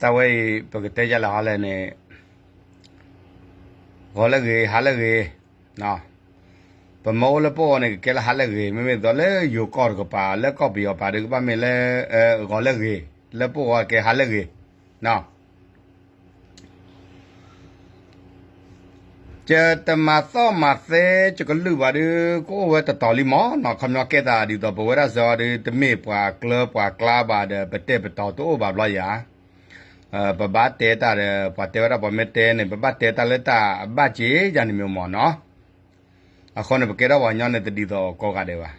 တၢ်ဝဲအံၤ ပကတဲယလဲၣ်ဟီလဲၣ်န့ၣ်, ဂီၤလၢဂ့ၤ ဟါလၢဂ့ၤ, ပမ့ၢ်အိၣ်လၢပအိၣ်န့ၣ် ကကဲလၢဟါလၢဂ့ၤ, မ့မ့ၢ်သိးလၢယိၤကီၢ်တကပၤ လၢကီၢ်ပယီၤပၤဒီး ကဘၣ်မ့ၢ်လၢ ဂီၤလၢဂ့ၤ, လၢပအိၣ်ကဲဟါလၢဂ့ၤ. ယတမၤသီၣ်မၤသဲ ယကလုၢ်ဘၣ်ဒီး ကအိၣ်ဝဲတတီၤလံမ့ၢ်နီၤ, ခီပညီကဲသးဒ်သိး ပဝဲဒၣ်စၢၤအီၤဒီး တမ့ၢ်ပှၤကျၢပှၤကျါဘၣ်ဒီး ပတဲပတီၤတအိၣ်ဘၣ်ဘျီယၤ, ပဘၣ်တဲတၢ်ဒီး ပှၤတဲဝဲဒၣ်ပှၤမ့ၢ်တဲန့ၣ် ပဘၣ်တဲတၢ်လၢတၢ်အဘၣ်စ့ၢ်ယၤန့ၣ်မ့ၢ်မ့ၢ်နီၤ, အဃိန့ၣ် ပကဲထီၣ်ပှၤကညီန့ၣ် တဒ်သိးကိးဂၤဒဲးဘၣ်.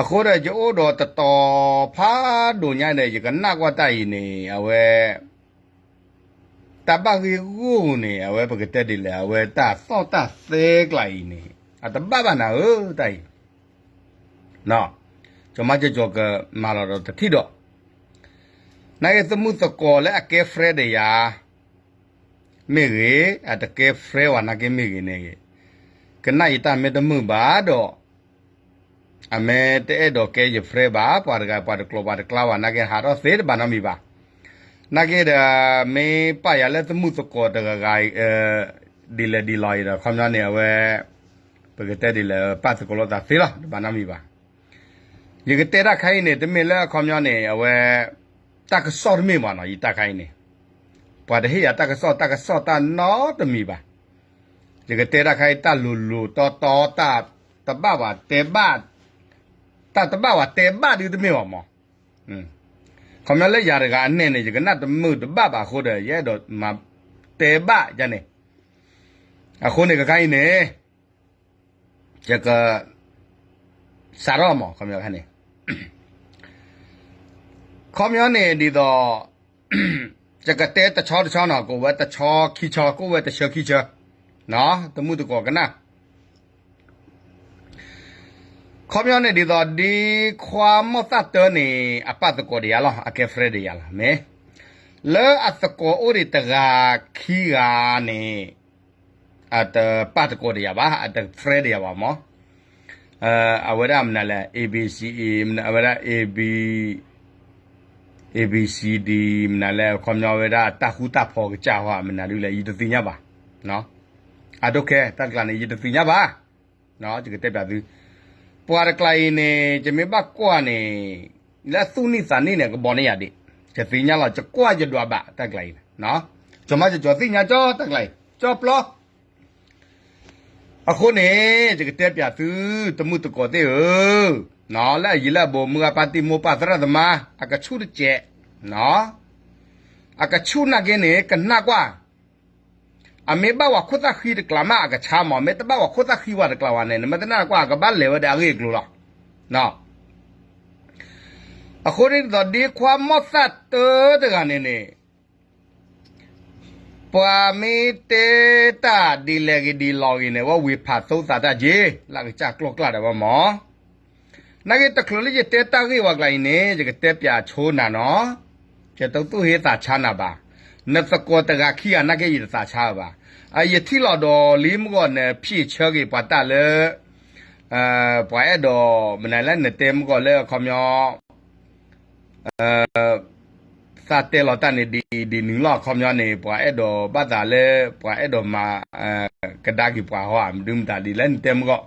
အဃိဒီး ယအိၣ်ဒီးတတီၤဖးဒိၣ်ညါဒီး ယကနၣ်ကွၢ်တၢ်အံၤန့ၣ် အဝဲ တၢ်ဘၣ်ဂ့ၢ်ဂီၢ်န့ၣ် အဝဲပကတဲဒ်လဲၣ် အဝဲတၢ်သီၣ်တၢ်သဲကျါအံၤန့ၣ် အတဘၣ်ဘၣ်နၤဧၢ တၢ်အံၤ, ကၠီၤမါကၠီၤကမၤလီၤဒီးတထံၣ်ဒီး, နာ်က့ သမုၣ်သကိးလၢအကဲ friend ဒီးယၤ မ့ၢ်ဂ့ၤ, အတကဲ friend ဝဲနာ်က့မ့ၢ်ဂ့ၤန့ၣ်ဂ့ၤ, ကနၣ်ယတၢ်မ့ၢ်တမုာ်ဘၣ်ဒီး အမ့ၢ်တအဲၣ်ဒိးကဲယ friend ဘၣ်, ပှၤတဂၤပှၤတကျိၤပှၤတကျါဝဲနာ်က့ ဟးထီၣ်သ့တဘၣ်နီတမံၤဘၣ်. နာ်က့ဒီး မ့ၢ်ပာ်ယၤလၢသမုၣ်သကိးတဂၤဂၤအံၤ ဒ်လဲၣ်ဒ်လဲၣ်အံၤဒီး ခီပညီန့ၣ် အဝဲ ပကတဲဒ်လဲၣ် ပာ်သကိးလိာ်သးသ့လီၤ တဘၣ်နီတမံၤဘၣ်. ယကတဲတၢ်ခါအံၤန့ၣ် တမ့ၢ်လၢအခီပညီန့ၣ် အဝဲ တၢ်ကစီၣ်တမ့ၢ်ဘၣ်နီၤ, ယတၢ်ခါအံၤန့ၣ် ပှၤတဟ့ၣ်ယၤတၢ်ကစီၣ် တၢ်ကစီၣ်တၢ်နီတမံၤဘၣ်. ယကတဲတၢ်ခါအံၤ တၢ်လိၤလိၤတီတီ တၢ်တဘၣ်ဘၣ်တဲဘၣ်, တၢ်တဘၣ်ဘၣ်တဲဘၣ်ဒုတမ့ၢ်ဘၣ်မး. ခီပညီလၢယၤတဂၤအနဲၣ်န့ၣ် ယကနၣ်တမုာ်တဘၣ်ဘၣ်အဃိဒီး ယအဲၣ်ဒိးမၤတဲဘၣ်ယၤန့ၣ်, အဃိန့ၣ် ကခါအံၤန့ၣ် ယက စးထီၣ်မး ခီပညီန့ၣ် ခီပညီန့ၣ်ဒ်သိး ယကတဲတဆီတဆီနီၤ, ကအိၣ်ဝဲတဆီခံဆီ ကအိၣ်ဝဲတဆၢခံဆၢ, သမုၣ်သကိးကနၣ်. ခီပညီန့ၣ်ဒ်သိး ဒ်ခွါမီၢ်သၣ်တၢန့ၣ် အပာ်သကိးဒီးယၤလီၤ, အကဲ friend ဒီးယၤလီၤ, မ့ၢ် လၢအသကိးအိၣ်ဒံးတဂၤခံဂၤန့ၣ် အတပာ်သကိးဒီးယၤဘၣ်, အတ friend ဒီးယၤဘၣ်မး. အဝဲဒၣ်မနုၤလဲၣ် A B C အဝဲဒၣ် A B, A B C D မနုၤလဲၣ် ခီပညီဝဲဒၣ်တၢ်ဃူတၢ်ဖိးကစၢ်ဟီ မနုၤဒ်လဲၣ် ယတသ့ၣ်ညါဘၣ်. အဒိခဲ တၢ်တကျါန့ၣ် ယတသ့ၣ်ညါဘၣ်. ယကတဲပျးသု, ပှၤတကျါအံၤန့ၣ် ယမ့ၢ်ဘၣ်ကွၢ်န့ၣ် လၢသူၣ်နံၣ်သးနံၣ်န့ၣ် ကဘီန့ၢ်ယၤဒံး, ယသ့ၣ်ညါလီၤ ယကွၢ်ယဒွးဘၣ်တၢ်တကျါအံၤန့ၣ်, ကၠီၤမါကၠီၤကၠီၤသ့ၣ်ညါကၠီတၢ်တကျါအံၤ ကၠီပျီ အဃိန့ၣ် ယကတဲပျးသု သမုၣ်သကိးသ့ၣ်ဧၢ, လၢအယံၤလၢအဘူး မုၢ်ဂၤပၢ်တံၤမိၢ်ပၢ်သရၣ်သမါ အကဆူၣ်တစဲး, အကဆူၣ်နာ်က့န့ၣ် ကနၣ်ကွၢ်, အမ့ၢ်ဘၣ်ဝဲခိၣ်သၣ်ဃံတကျါမး အကဆါမး, မ့ၢ်တဘၣ်ဝဲခိၣ်သၣ်ဃံဝဲတကျါဝဲန့ၣ် နမ့ၢ်တနၢ်ကွၢ် အကဘၣ်လဲၤဝဲဒီးအဂ့ၢ်အကျိၤလီၤ. အဃိန့ၣ်ဒ်သိး ဒ်ခွါမီၢ်သၣ်တၢတဂၤန့ၣ်န့ၣ် ပှၤမ့ၢ်တဲတၢ်ဒ်လဲၣ်ဂ့ၤဒ်လဲၣ်ဂ့ၤန့ၣ် ဝဲဝံၤဖးသိသးတၢ်က့ၤ လၢကစၢ်ကျိာ်ကျၢ်ဒီးဝဲမး. နာ်က့တချုးလၢယတဲတၢ်ဂ့ၢ်ဝဲကျါအံၤန့ၣ် ယကတဲပျးဆိနၤနီၤ, ယတသူၣ်ဟ့သးဆါနၤဘၣ်. နသကိးတဂၤခံဂၤနာ်က့ ယတသးဆါဘၣ်. ယထံၣ်လီၤဒီးလံမ့ၢ်ဂီၢ် နဖျ့ၣ်ဆၢက့ၤပှၤတၢ်လၢ ပှၤအဲၣ်ဒိး မနုၤလဲၣ် နတဲမ့ၢ်ဂီၢ်လၢအခီပညီ သးတဲလီၤတၢ်န့ၣ် ဒ်အံၤဒ်နုၤလီၤ အခီပညီန့ၣ် ပှၤအဲၣ်ဒိးဘၣ်သးလၢ ပှၤအဲၣ်ဒိးမၤ ကဒါက့ၤပှၤဟီ မဒုမတၤဒ်လဲၣ် နတဲမ့ၢ်ဂီၢ်,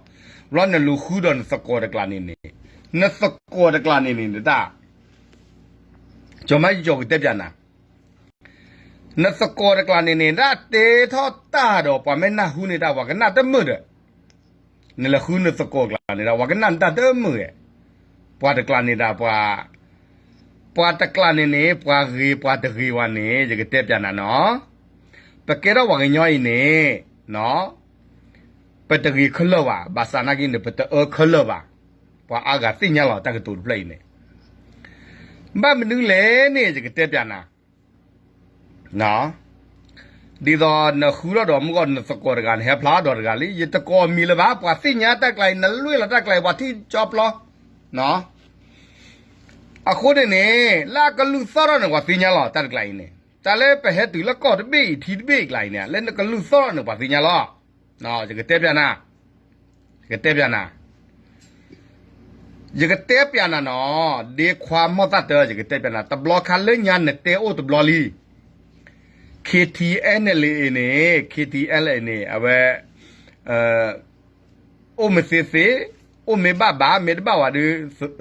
ဘျီနလူၤဃုဒီးနသကိးတကျါန့ၣ်န့ၣ်, နသကိးတကျါန့ၣ်န့ၣ် နတၢ် ကၠီၤမါယကၠီၤ ကတဲပျးနၤ, နသကိးတကျါန့ၣ်န့ၣ် တၢ်တဲထီၣ်တၢ်ဒီး ပှၤမ့ၢ်နၢ်ဟူန့ၢ်တၢ် ပှၤကနၣ်တမုာ်ဒီး နလဲၤဃုနသကိးတကျါန့ၣ်ဒီး ပှၤကနၣ်နတၢ်တမုာ်ဧဲ, ပှၤတကျါန့ၣ်ဒီး ပှၤ ပှၤတကျါန့ၣ်န့ၣ် ပှၤဂ့ၤပှၤတဂ့ၤဝဲန့ၣ် ယကတဲပျးနၤနီၤ, ပကဲထီၣ်ပှၤကညီအံၤန့ၣ် ပတဂ့ၤခဲလၢာ်ဘၣ်, ဘၣ်ဆၣ်နာ်က့န့ၣ် ပတအၢခဲလၢာ်ဘၣ်, ပှၤအါဂၤသ့ၣ်ညါလီၤတၢ်ကတိၤတဖျၢၣ်အံၤန့ၣ်, ဘၣ်မနုၤလဲၣ်န့ၣ် ယကတဲပျးနၤ ဒ်သိးနဃုထီၣ်ဒီးမုၢ်ဂီၢ် နသကိးတဂၤ နဟဲဖျါထီၣ်ဒီးတဂၤလံ ယတကိးမံၤလၢၤဘၣ်, ပှၤသ့ၣ်ညါတၢ်ကျါအံၤ နလွဲၢ်လီၤတၢ်ကျါအံၤ ပှၤထံၣ်ကၠီပျီ, အဃိန့ၣ်န့ၣ် လၢအကလုၢ်သီၣ်ထီၣ်န့ၣ် ပှၤသ့ၣ်ညါလီၤ တၢ်တကျါအံၤန့ၣ်, တၢ်လၢပဟဲတုၤလၢကီၢ်တဘ့ၣ်အံၤ ထံတဘ့ၣ်အံၤကျါအံၤန့ၣ် လၢနကလုၢ်သီၣ်ထီၣ်န့ၣ် ပှၤသ့ၣ်ညါလီၤ, ယကတဲပျးနၤ, ယကတဲပျးနၤ ယ ယကတဲပျးနၤနီၤ, ဒ့ခွါမီၢ်သၣ်တၢ ယကတဲပျးနၤ, တဘျီခါလၢညါနတဲအိၣ်တဘျီလံ. KTLA န့ၣ်, KTLA န့ၣ် အဝဲ အိၣ်မ့ၢ်သ့သ့, အိၣ်မ့ၢ်ဘၣ်ဘၣ်, မ့ၢ်တဘၣ်ဝဲဒီး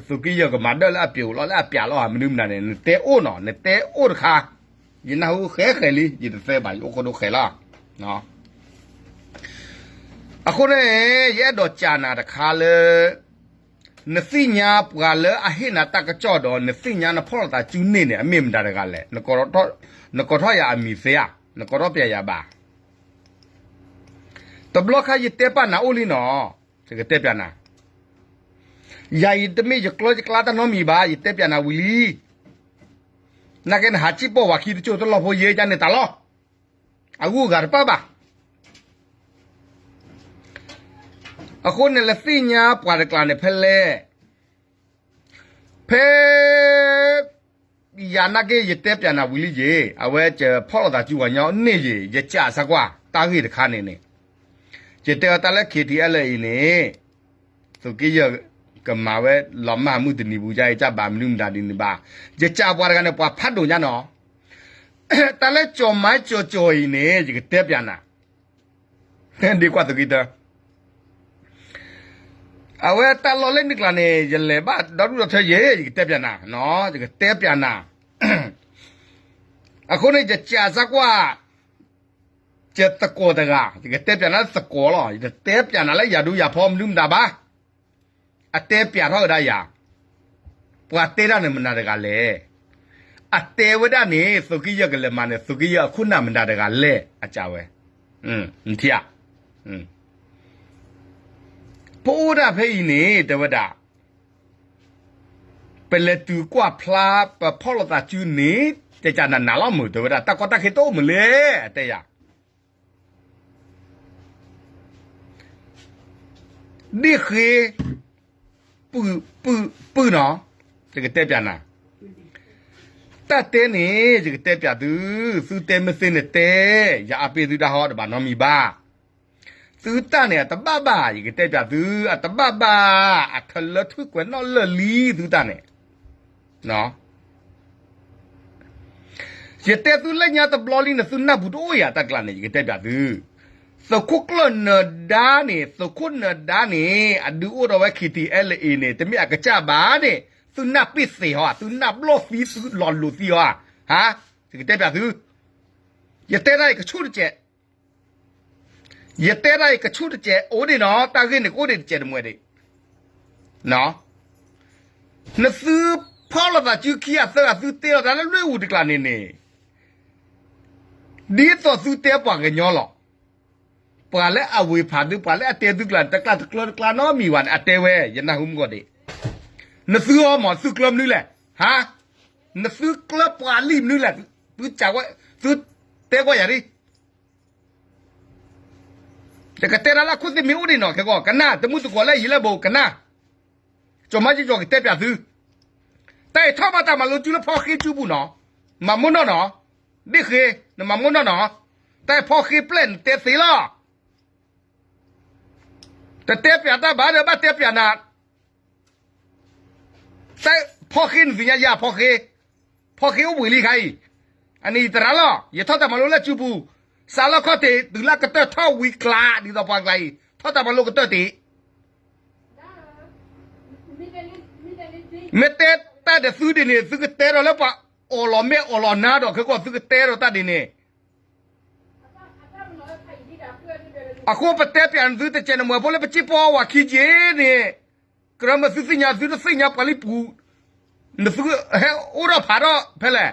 သုးက့ယဲၢ်ကမၤဒၢၣ်လၢအပျိာ်လီၤ လၢအပျးလီၤဧါ မနုၤမနုၤန့ၣ် နတဲအိၣ်နီၤ, နတဲအိၣ်တခါ, ယနၢ်ဟူဃဲဃဲလံ, ယတသဲဘၣ် ယအိၣ်ခိၣ်ဒိၣ်ဃဲလီၤ. အဃိန့ၣ် ယအဲၣ်ဒိးကးနၤတခါလၢ နသ့ၣ်ညါပှၤလၢအဟ့ၣ်နၤတၢ်ကစီၣ်ဒီး နသ့ၣ်ညါနဖီၣ်လိာ်သးစုန့ၢ်န့ၣ် အမ့ၢ်မတၤတဂၤလဲၣ်. နကိးထီၣ်ယၤအမံၤသ့ဧါ, နကိးထီၣ်ပျးယၤဘၣ်. တဘျီခါယတဲပာ်နၤအိၣ်လံနီၤ, ယကတဲပျးနၤ. ယၤအံၤတမ့ၢ်ယကျီယကျါတၢ်နီတမံၤဘၣ်, ယတဲပျးနၤဝံၤလံ. နာ်က့နဟးစံၣ်ပိာ်ဝၤခံတကၠိၢ်တလီၢ်ဖိယဲယန့ၣ်တၢ်လီၤ. အဂုၤအဂၤတပၣ်ဘၣ်. အဃိန့ၣ် လဲၤသ့ၣ်ညါပှၤတကျါန့ၣ်ဖဲလဲၣ်. ဖဲ ယၤနာ်က့ ယတဲပျးနၤဝံၤလံယ့ၣ်, အဝဲယဖီၣ်လိာ်သးစုပှၤကညီန့ၢ်ယ့ၣ်, ယကးစၢ်ကွၢ် တၢ်ဂ့ၢ်တခါန့ၣ်န့ၣ်, ယတဲအီၤတၢ်လၢ KTLA အံၤန့ၣ် သုးက့ယဲၢ်ကမၤဝဲလီၤမၢ်မုၢ်တနံၤပူၤ ယါအံၤတၢ်ဘၣ်မနုၤမတၤဒ်န့ၣ်ဘၣ်. ယကးပှၤတဂၤန့ၣ် ပှၤဖးဒိၣ်ညါနီၤ. တၢ်လၢကၠီၤမါကၠီၤကၠီၤအံၤန့ၣ် ယကတဲပျးနၤ, ဒ့ကွၢ်သုးက့တၢ အဝဲတၢ်လီၢ်လၢနကျါန့ၣ် ယလဲၤဘၣ်ဒီဒူၣ်ဒီထၢယ့ၣ်, ယကတဲပျးနၤ, ယကတဲပျးနၤ. အဃိန့ၣ် ယကးစၢ်ကွၢ် ယသကိးတဂၤ, ယကတဲပျးနၤလၢသကိးလီၤ, ယတတဲပျးနၤလၢယၤဒူယၤဖီမနုၤမတၤဘၣ်. အတဲပျးထီၣ်ဝဲဒၣ်ယၤ, ပှၤတဲဒၣ်န့ၣ်မနုၤတဂၤလဲၣ်. အတဲဝဲဒၣ်န့ၣ် သုးက့ယဲၢ်ကလဲၤမၤန့ၣ် သုးက့ယဲၢ်အခိၣ်နၢ်မနုၤတဂၤလဲၣ် အကးဝဲ. နထံၣ်ဧါ. ပအိၣ်ဒၣ်ဖဲအံၤန့ၣ် တဲဝဲဒၣ် ပလဲၤတုၤကွၢ်ဖျါ ပဖီၣ်လိာ်သးစုန့ၣ် တဲကးနၤနၤလီၤမုၢ် တဲဝဲဒၣ် တၢ်ကီတၢ်ခဲတအိၣ်မုၢ်လဲၣ် အတဲယၤ ဒ့ၣ်ဃ့ ပုၢ် ပုၢ် ပုၢ်နီၤ, ယကတဲပျးနၤ, တၢ်တဲန့ၣ် ယကတဲပျးသု, သုတဲမ့ၢ်သ့န့ၣ်တဲ, ယအါပ့ၢ်သုတၢ်ဟီတဘၣ်နီတမံၤဘၣ်. သုတၢ်န့ၣ် အတဘၣ်ဘၣ်, ယကတဲပျးသု, အတဘၣ်ဘၣ်, အထၢလၢထွံၣ်ကွဲးနီၣ်လၢာ်လံသုတၢ်န့ၣ် ယတဲသုလၢညါတဘျီလံန့ၣ် သုနၢ်ပူၤတအိၣ်ယၤတၢ်ကျါန့ၣ် ယကတဲပျးသု, သုးခိၣ်ကျၢၢ်နၢၤဒါန့ၣ် သုးခိၣ်နၢၤဒါန့ၣ် အဒုးအိၣ်ထီၣ်ဝဲ KTLA န့ၣ် တမ့ၢ်အကစၢ်ဘၣ်န့ၣ် သုနၢ်ပ့ၢ်သ့ၣ်ဟီဧါ, သုနၢ်ဘျီၣ်သံ သုလီၤလိၤသံဟီဧါ, ဟါ, ယကတဲပျးသု, ယတဲတၢ်အံၤကဆူၣ်တစဲး ယတဲတၢ်အံၤကဆူၣ်တစဲး အိၣ်ဒံးနီၤ, တၢ်ဂ့ၢ်န့ၣ်ကအိၣ်ဒံးတစဲးတမှဲၤဒံး, နသုဖီၣ်လိာ်သးစုခံဂၤသၢဂၤ သုတဲလီၤတၢ်လၢလွံၢ်အူတကျါန့ၣ်န့ၣ်, ဒ်သိးသုတဲပှၤကညီလီၤ. ပှၤလၢအဝ့ၤဖးသု ပှၤလၢအတဲသုကျါန့ၣ် တကျါတကျၢတကျါနီတမံၤဘၣ်န့ၣ် အတဲဝဲ ယနၢ်ဟူမုၢ်ဂီၤဒံး, နသုအီၤမ့ၢ်သုကျၢမနုၤလဲၣ်, ဟါ, နသုကျၢပှၤလံာ်မနုၤလဲၣ်, သုစးဝဲ, သုတဲကွၢ်ယၤဒ် ယကတဲတၢ်လၢခိၣ်သ့ၣ်မ့ၢ်အိၣ်ဒံးနီၤ ခဲကီၢ် ကနၣ်, တမုၢ်သကိးလၢယံၤလၢဘိး ကနၣ်, ကၠီၤမါကၠီၤကတဲပျးသု, တၢ်အံၤထီၣ်ဘၣ်တၢ်မၤလိစုလၢဖီဃ့စုပူၤနီၤ, မၤမိၢ်နီၢ်နီၤ, ဒ့ၣ်ဃ့, နမၤမိၢ်နီၢ်နီၤ, တၢ်အံၤဖီဃ့ပျဲၢ်နတဲသ့လီၤ, တတဲပျးတၢ်ဘၣ်ဒီးဘၣ်တဲပျးနၤ တၢ်ဖီဃ့နသ့ၣ်ညါယၤဖီဃ့, ဖီဃ့အိၣ်ဘှံးလံခါအံၤ, အန့ၣ်ယသရၣ်လီၤ, ယထီၣ်တၢ်မၤလိလၢစုပူၤ, စးလၢခီၣ်ထံး တုၤလၢကတၢၢ်ထီၣ်ဝံၤကျါ ဒ်သိးပှၤကျါအံၤ ထီၣ်တၢ်မၤလိကတၢၢ်တ့ၢ်, မ့ၢ်တဲတၢ်ဒီးသုဒ်န့ၣ် သုကတဲဒီးလၢပှၤအီၣ်လီၤမဲာ်အီၣ်လီၤနါဒီး ခဲကီၢ်သုကတဲဒီးတၢ်ဒ်န့ၣ် အဃိပတဲပျးနသုတစဲးနမှဲၤဖိလၢပစံၣ်ပီဝဲခံက့ၤန့ၣ်, ကြၢးမ့ၢ်သုသ့ၣ်ညါ သုတသ့ၣ်ညါပှၤလံပူၤ, နသုဟဲအိၣ်ထီၣ်ဖးထီၣ်ဖဲလဲၣ်.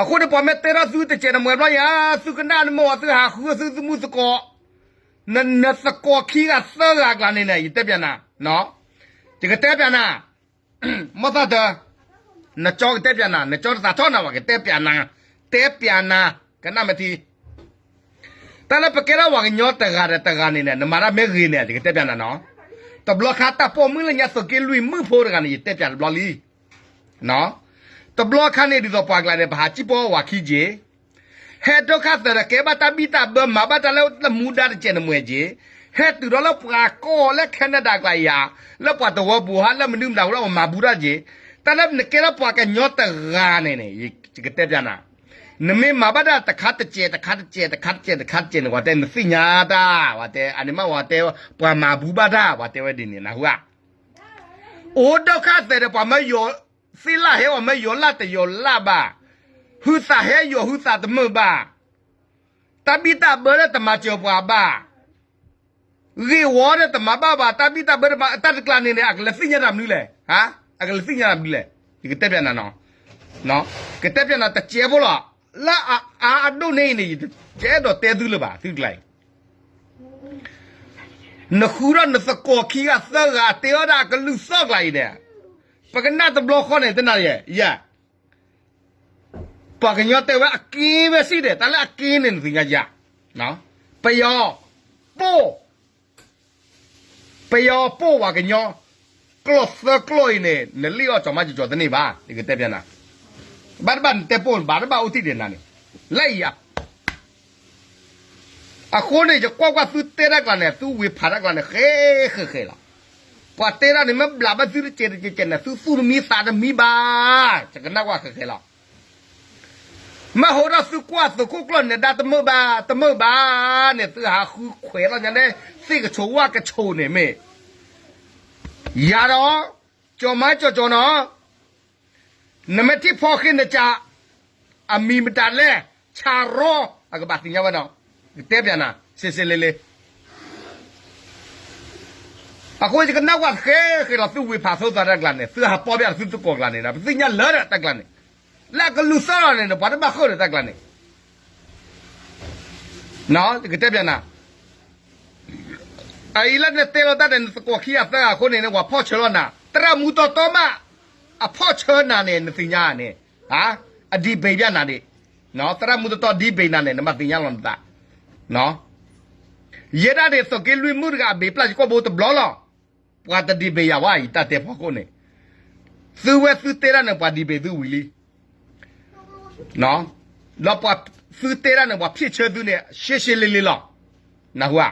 အဃိန့ၣ်ပှၤမ့ၢ်တဲထီၣ်သုတစဲးနမှဲၤဘျီယၤ သုကနၣ်နမ့ၢ်အီၤ သုဟးဃုသုမုၢ်သကိး, နသကိးခံဂၤသၢဂၤအကျါန့ၣ်န့ၣ် ယတဲပျးနၤ, ယကတဲပျးနၤ မီၢ်သၣ်တၢ, နကၠီကတဲပျးနၤ, နကၠီတသးထီၣ်နၤဘၣ် ကတဲပျးနၤ, တဲပျးနၤ, ကနၣ်မ့ၢ်ထံ, တၢ်လၢပကဲထီၣ်ပှၤကညီတဂၤဒီးတဂၤန့ၣ်န့ၣ် နမၤတၢ်မ့ၢ်ဂ့ၤန့ၣ် ယကတဲပျးနၤနီၤ, တဘျီခါတၢ်ပိာ်မုၣ်လၢညါသုးက့လွံၢ်မုၣ်ဖိတဂၤန့ၣ် ယတဲပျးတဘျီလံ, တဘျီခါန့ၣ် ဒ်သိးပှၤကျါန့ၣ် ပဟးစံၣ်ပိာ်ဝဲခံက့ၤ ဟဲဒိခါသၢဒီး ကဲဘၣ်တၢ်ဘံၣ်တၢ်ဘၢ မၤဘၣ်တၢ်လၢမူဒါတစဲးနမှဲၤက့ၤ, ဟဲတုၤဒီးလၢပှၤကိးလၢ Canada ကျါယၤ, လၢပှၤတဝၢပူၤဟါ လၢမနုၤမတၤဟူလၢပှၤမၤဘူးတၢ်က့ၤ, တၢ်လၢနကဲထီၣ်ပှၤကညီတဂၤန့ၣ်န့ၣ် ယကတဲပျးနၤ, နမ့ၢ်မၤဘၣ်တၢ်တခါတစဲး တခါတစဲး တခါတစဲး တခါတစဲးန့ၣ် ပှၤတဲနသ့ၣ်ညါတၢ်, ပှၤတဲအန့ၣ်မး ပှၤတဲပှၤမၤဘူးဘၣ်တၢ် ပှၤတဲဝဲဒ်န့ၣ် နၢ်ဟူဧါ. အိၣ်ဒိၣ်ခါသဲးဒီး ပှၤမၢယိၤသ့ၣ်လၢ်ဟဲအီၤ မၢယိၤလၢ်တယိၤလၢ်ဘၣ်, ဟုသးဟဲယိၤဟုသးတမုာ်ဘၣ်, တၢ်ဘံၣ်တၢ်ဘၢလၢတမၤစၢၤပှၤဘၣ်, ဂ့ၢ်ဝီဒီးတမၤဘၣ်ဘၣ်, တၢ်ဘံၣ်တၢ်ဘၢတမၤ တၢ်တကျါန့ၣ်န့ၣ် အကလဲၤသ့ၣ်ညါတၢ်မနုၤလဲၣ်, အကလဲၤသ့ၣ်ညါတၢ်မနုၤလဲၣ်, ယကတဲပျးနၤနီၤ, ကတဲပျးနၤတစဲးဖိလီၤ, လၢအအါအဒိၣ်န့ၣ်အံၤန့ၣ် ယတအဲၣ်ဒိးတဲသုလၢၤဘၣ် သုတကျါအံၤ နဃုထီၣ်နသကိးခံဂၤသၢဂၤ တဲအီၤဒၣ်အကလုၢ်သီၣ်ကျါအံၤန့ၣ်, ပကနၣ်တဘျီဃီန့ၣ် တနၤယဲ, ယဲ, ပှၤကညီတဲဝဲအက့ဝဲစံၣ်ဒဲး တၢ်လၢအက့န့ၣ် နသ့ၣ်ညါယၤ, ပယီၤ, ပိၢ် ပယီၤပိၢ်ပှၤကညီ, ကျိာ်သၢကျိာ်အံၤန့ၣ် နလံၣ်အီၣ်ကၠီၤမးကၠီၤကၠီၤတန့ၢ်ဘၣ် ယကတဲပျးနၤ, ဘၣ်တဘၣ်နတဲပိၢ် ဘၣ်တဘၣ်အိၣ်ထံၣ်ဒံးနၤန့ၣ်, လၢအံၤဧါ အဃိန့ၣ် ယကွၢ်ကွၢ်သုတဲတၢ်ကျါန့ၣ် သုဝံၤဖးတၢ်ကျါန့ၣ် ဃဲဃဲဃဲလီၤ. ပှၤတဲတၢ်န့ၣ် မ့ၢ်ဘျးဘၣ်သုတစဲးတကဲးကဲးန့ၣ် သုသူၣ်တမံသးတမံဘၣ်, ယကနၣ်ကွၢ်ဃဲဃဲလီၤ. မ့ၢ်ဟိဒီးသုကွၢ်သုးခိၣ်ကျၢၢ်နဒါတမုာ်ဘၣ် တမုာ်ဘၣ်န့ၣ် သုဟးဃုခွဲးလီၤညါန့ၣ် သ့ၣ်ကဆိးဝၣ်ကဆိးန့ၣ်မ့ၢ် ယၤဒီး ကၠီၤမးကၠီၤကၠီၤနီၤ နမ့ၢ်ထံၣ်ဖီဃ့နကး အမံၤမတၤလဲၣ် ဆၣ်ရီ အကဘၣ်သ့ၣ်ညါဝဲနီၤ, ကတဲပျးနၤ စ့စ့လ့လ့ အဃိယကနၣ်ကွၢ်ဃဲဃဲလီၤ သုဝံၤဖးသိသးတၢ်ကျါန့ၣ် သုဟးပီၢ်ဘၣ်သုသကိးကျါန့ၣ် ပသ့ၣ်ညါလၢာ်ဒီးတၢ်ကျါန့ၣ်, လၢအကလုၢ်သီၣ်လီၤန့ၣ် ပှၤတဘၣ်ဃုာ်ဒီးတၢ်ကျါန့ၣ် ယကတဲပျးနၤ, အအံၤလၢနတဲလီၤတၢ်ဒီးနသကိးခံဂၤသၢဂၤအဃိန့ၣ် ပှၤဖီၣ်ဆၢလီၤနၤ သရၣ်မူတီတီမး အဖီၣ်ဆၢနၤန့ၣ် နသ့ၣ်ညါန့ၣ်, အဒံးဘ့ၣ်ပျးနၤဒံး, သရၣ်မူတီတီဒံးဘ့ၣ်နၤန့ၣ် နဘၣ်သ့ၣ်ညါလီၤနသး, ယဲဒၣ်န့ၣ် သုးက့လွံၢ်မုၣ်တဂၤအဘ့ၣ်ပျၢ်ယကိာ်ဘိတဘျီလီၤ, ပှၤတဒံးဘ့ၣ်ယၤဝဲ ယတၢ်တဲဖီခိၣ်န့ၣ်, သုဝဲသုတဲတၢ်န့ၣ် ပှၤဒံးဘ့ၣ်သုဝံၤလံ ဒီးပှၤသုတဲတၢ်န့ၣ် ပှၤဖံးဆၢသုန့ၣ် ရှဲရှဲလ့လ့လီၤ. နၢ်ဟူဧါ.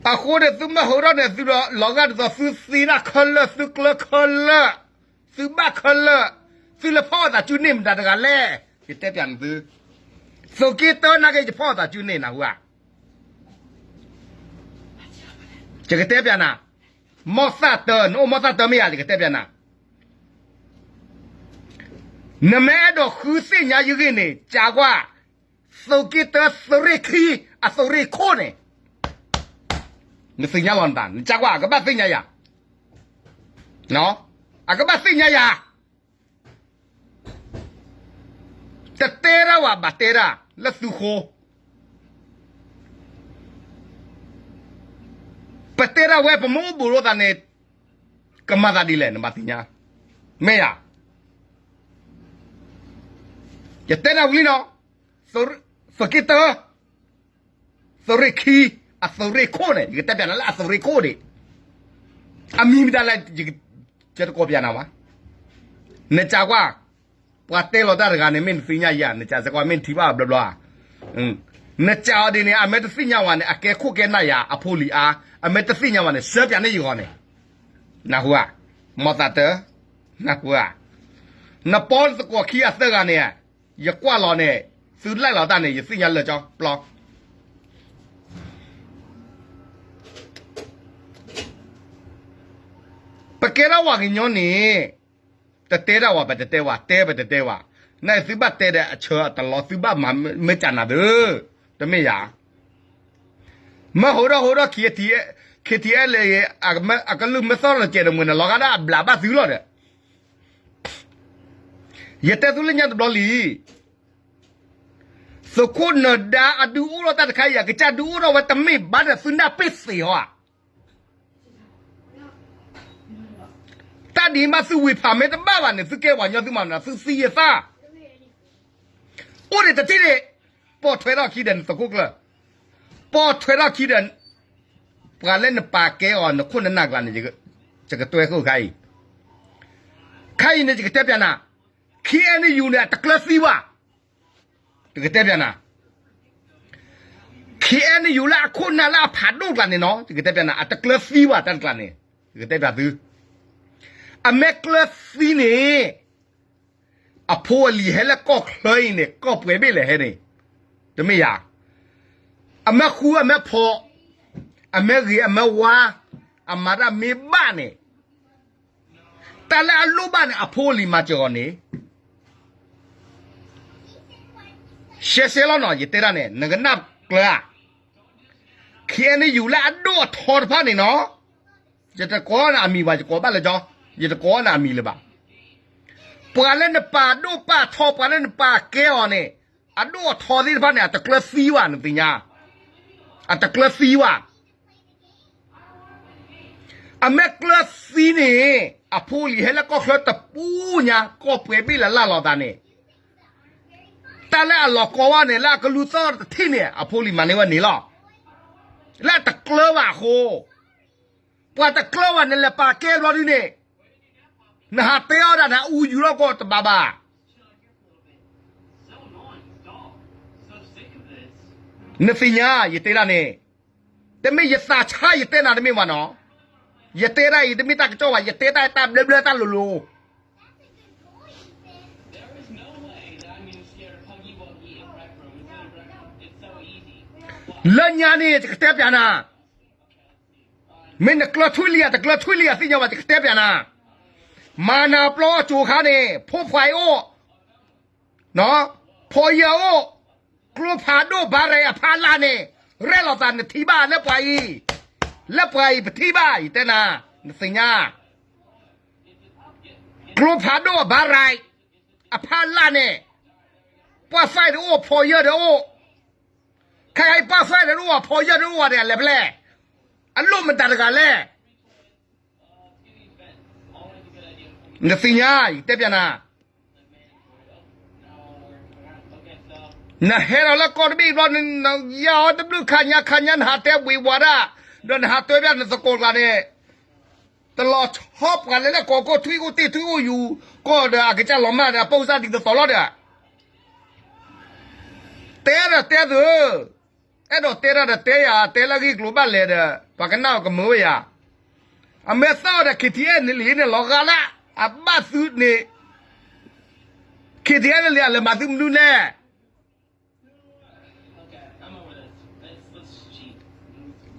အဃိန့ၣ် သုမ့ၢ်ဟးထီၣ်န့ၣ် သုလီၤဂာ်ဒ်သိး သုသ့တၢ်ခဲလၢာ် သုကျၢၤခဲလၢာ် သုဘၣ်ခဲလၢာ် သုလဲၤဖီၣ်အသးစုန့ၢ်မတၤတဂၤလဲၣ်. ယတဲပျးနသု, သုးက့တၢနာ်က့ ယဖီၣ်အသးစုန့ၢ် နၢ်ဟူဧါ. ယကတဲပျးနၤ, မီၢ်သၣ်တၢ နအိၣ်မီၢ်သၣ်တၢမ့ၢ်ဧါ. ယကတဲပျးနၤ, နမ့ၢ်အဲၣ်ဒိးဃုသ့ၣ်ညါယဂ့ၢ်န့ၣ် ကးကွၢ် သုးက့တၢသုးရ့ၣ်ခံ အသုးရ့ၣ်ခိၣ်န့ၣ် နသ့ၣ်ညါလီၤနသး နကးကွၢ် အကဘၣ်သ့ၣ်ညါယၤ, အကဘၣ်သ့ၣ်ညါယၤ. တတဲတၢ်ဝဲ ဘၣ်တဲတၢ်လၢသုဃိ, ပတဲတၢ်ဝဲ ပမ့ၢ်အိၣ်ဘူးလိာ်သးန့ၣ် ကမၤသးဒ်လဲၣ် နဘၣ်သ့ၣ်ညါ, မ့ၢ်ဧါ. ယတဲနၤဝံၤလံနီၤ, သုးက့တၢ သုးရ့ၣ်ခံ အသုးရ့ၣ်ခိၣ်န့ၣ် ယကတဲပျးနၤလၢအသုးရ့ၣ်ခိၣ်န့ၣ် အမံၤမတၤလဲၣ် ယတကိးပျးနၤဘၣ်. နကးကွၢ် ပှၤတဲလီၤတၢ်တဂၤန့ၣ် မ့ၢ်နသ့ၣ်ညါယၤ နကးစ့ၢ်ကီး မ့ၢ်နထံၣ်ဘၣ်ဘျီဘျီဧါ. နကးအီၤဒ်န့ၣ် အမ့ၢ်တသ့ၣ်ညါဝဲန့ၣ် အကဲခိၣ်ကဲနၢ်ယၤ အဖိလံၤအါ, အမ့ၢ်တသ့ၣ်ညါဝဲန့ၣ် စၢပျးန့ၢ်ယဂီၢ်န့ၣ်, နၢ်ဟူဧါ. မီၢ်သၣ်တၢ နၢ်ဟူဧါ. နပီနသကိးခံဂၤသၢဂၤန့ၣ် ယကွၢ်လီၤန့ၣ် သုလဲၣ်လီၤတၢ်န့ၣ် ယသ့ၣ်ညါလၢာ်ကၠီပျီ ပကဲထီၣ်ပှၤကညီန့ၣ် တတဲတၢ်ဝဲ ပတတဲဝဲ တဲပတတဲဝဲ, နသုဘၣ်တဲဒီးအဆၢအတလီ သုဘၣ်မၤမ့ၢ်ကနၤသ့, တမ့ၢ်ယၤ. မ့ၢ်ဟးထီၣ်ဟးထီၣ် KTLA အကလုၢ်မ့ၢ်သီၣ်လီၤကဲးတမုာ်န့ၣ် လီၤဂာ်ဒၣ်အဘျးဘၣ်သုလီၤဒီး ယတဲသုလၢညါတဘျီလံ. သုးခိၣ်နဒါအဒုးအိၣ်ထီၣ်တၢ်တခါအံၤ အကစၢ်ဒုးအိၣ်ထီၣ်ဝဲတမ့ၢ်ဘၣ်ဒီးသုနၢ်ပ့ၢ်သ့ဧါ. တၢ်ဒ်မးသုဝံၤဖးမ့ၢ်တဘၣ်ဘၣ်န့ၣ် သုကဲပှၤကညီသုမၤမနုၤ သုသံယသး အိၣ်ဒံးတထံၣ်န့ၣ် ပိာ်ထွဲထီၣ်ခံဒီးနသုးခိၣ်ကျၢၢ်, ပိာ်ထွဲထီၣ်ခံဒီး ပှၤလၢနပာ်ကဲအီၤ နခိၣ်နနၢ်ကျါန့ၣ် ယကတွဲဃုာ်ခါအံၤ, ခါအံၤန့ၣ် ယကတဲပျးနၤ, KNU န့ၣ် အတကျၢၤသံဘၣ်. ယကတဲပျးနၤ, KNU လၢအခိၣ်နၢ်လၢအဖးဒိၣ်ကျါန့ၣ်နီၤ ယကတဲပျးနၤ အတကျၢၤသံဘၣ်တၢ်တကျါန့ၣ် ယကတဲပျးသု အမ့ၢ်ကျၢၤသံန့ၣ် အဖိအလံၤဟဲလၢကီၢ်ချၢအံၤန့ၣ် ကီၢ်ပှဲၤဘ့ၣ်လဲၣ်ဟဲန့ၣ် တမ့ၢ်ယၤ အမ့ၢ်ဃူအမ့ၢ်ဖိး အမ့ၢ်ဂ့ၤအမ့ၢ်ဝါ အမၤတၢ်မ့ၢ်ဘၣ်န့ၣ် တၢ်လၢအလိၣ်ဘၣ်န့ၣ် အဖိအလံၤမၤစၢၤအီၤန့ၣ် ရှဲရှဲလီၤနီၤ ယတဲဒၣ်န့ၣ် နကနၢ်ကျၢၤဧါ KNU လၢအဒိၣ်အထီတဖၣ်န့ၣ်နီၤ ယတကိးနၤအမံၤဘၣ် ယကိးဘၣ်လၢကၠီ ယတကိးနၤအမံၤလၢၤဘၣ် ပှၤလၢနပာ်ဒိၣ်ပာ်ထီ ပှၤလၢနပာ်ကဲအီၤန့ၣ် အဒိၣ်အထီသ့ၣ်တဖၣ်န့ၣ် အတကျၢၤသံဘၣ် နသ့ၣ်ညါ အတကျၢၤသံဘၣ် အမ့ၢ်ကျၢၤသံန့ၣ် အဖိအလံၤဟဲလၢကီၢ်ချၢတပူၤညါ ကီၢ်ပှဲၤဘ့ၣ်လၢ်လၢ်လီၤသးန့ၣ် တၢ်လၢအလီၤကီဝဲန့ၣ် လၢအကလူၤသီၣ်တထံၣ်န့ၣ် အဖိအလံၤမၤန့ၢ်ဝဲန့ၣ်လီၤ. လၢအတကျၢၤဘၣ်အဃိ, ပှၤတကျၢၤဘၣ်န့ၣ် လဲၤပာ်ကဲဘျီဒုန့ၣ်, နဟးတဲအီၤဒၣ်န့ၣ် အအူယူၤထီၣ်ကီးတဘၣ်ဘၣ်. နသ့ၣ်ညါ ယတဲဒၣ်န့ၣ်, တမ့ၢ်ယသးဆါယတဲနၤတမ့ၢ်ဘၣ်နီၤ, ယတဲဒၣ်အံၤ တမ့ၢ်တၢ်ကစီၣ်ဘၣ်, ယတဲတၢ်တၢ်ဘျၢဘျၢတၢ်လိၤလိၤ လၢညါန့ၣ် ယကတဲပျးနၤ, မ့ၢ်နကျၢၤထွံၣ်လံဧါ တကျၢၤထွံၣ်လံဧါ သ့ၣ်ညါဘၣ် ယကတဲပျးနၤ, မၤနၤပျီအီၣ်ကၠိခါန့ၣ် ဖိခွါအံၤအိၣ်, ဖီယၢၢ်အိၣ်, ကျိဖးဒိၣ်ဘါရဲၣ်အဖီလာ်န့ၣ်, ရဲၣ်လီၤသးနထံၣ်ဘၣ်လၢပှၤအံၤ, လၢပှၤအံၤပထံၣ်ဘၣ် ယတဲနၤ, နသ့ၣ်ညါ ကျိဖးဒိၣ်အဘါရဲၣ် အဖီလာ်န့ၣ်, ပှၤ fight တအိၣ် ဖီယၢၢ်တအိၣ်, ခဲအံၤပှၤ fight တအိၣ် ဖီယၢၢ်တအိၣ်ဒီး အလဲၤဖဲလဲၣ်, အလိၣ်မတၤတဂၤလဲၣ်, နသ့ၣ်ညါ ယတဲပျးနၤ နဟဲဒီးလၢကီၢ်တဘ့ၣ်ဘျီ, ယၤအီၤတဘျုးခါညါခါညါ နဟးတဲဘှံးဝးဒၣ်, ဒီးနဟးတဲပျးနသကိးကျါန့ၣ်, တလီၤဆီပှၤလၢလၢကီၢ်ကီၢ်ထွံၣ်အိၣ်တ့ၢ်ထွံၣ်အိၣ်ယူၤ, ကီၢ်ဒီးအကစၢ်လီၤမၢ်ဒီး အပိၢ်စၢ်ဒ်သိးသိးလီၤဒီး, တဲဒီးတဲသု, အဲၣ်ဒိးတဲတၢ်ဒီးတဲယၤ, တဲလၢအဂ့ၢ်ကျိၤဘၣ်လဲၣ်ဒီး ပှၤကနၣ်အီၤကမုာ်ဝဲယၤ, အမ့ၢ်သၣ်အီၤဒီး KTLA န့ၣ်လီၤဂာ်လၢ, အဘၣ်သုန့ၣ်, KTLA အလဲၤမၤသုမနုၤလဲၣ်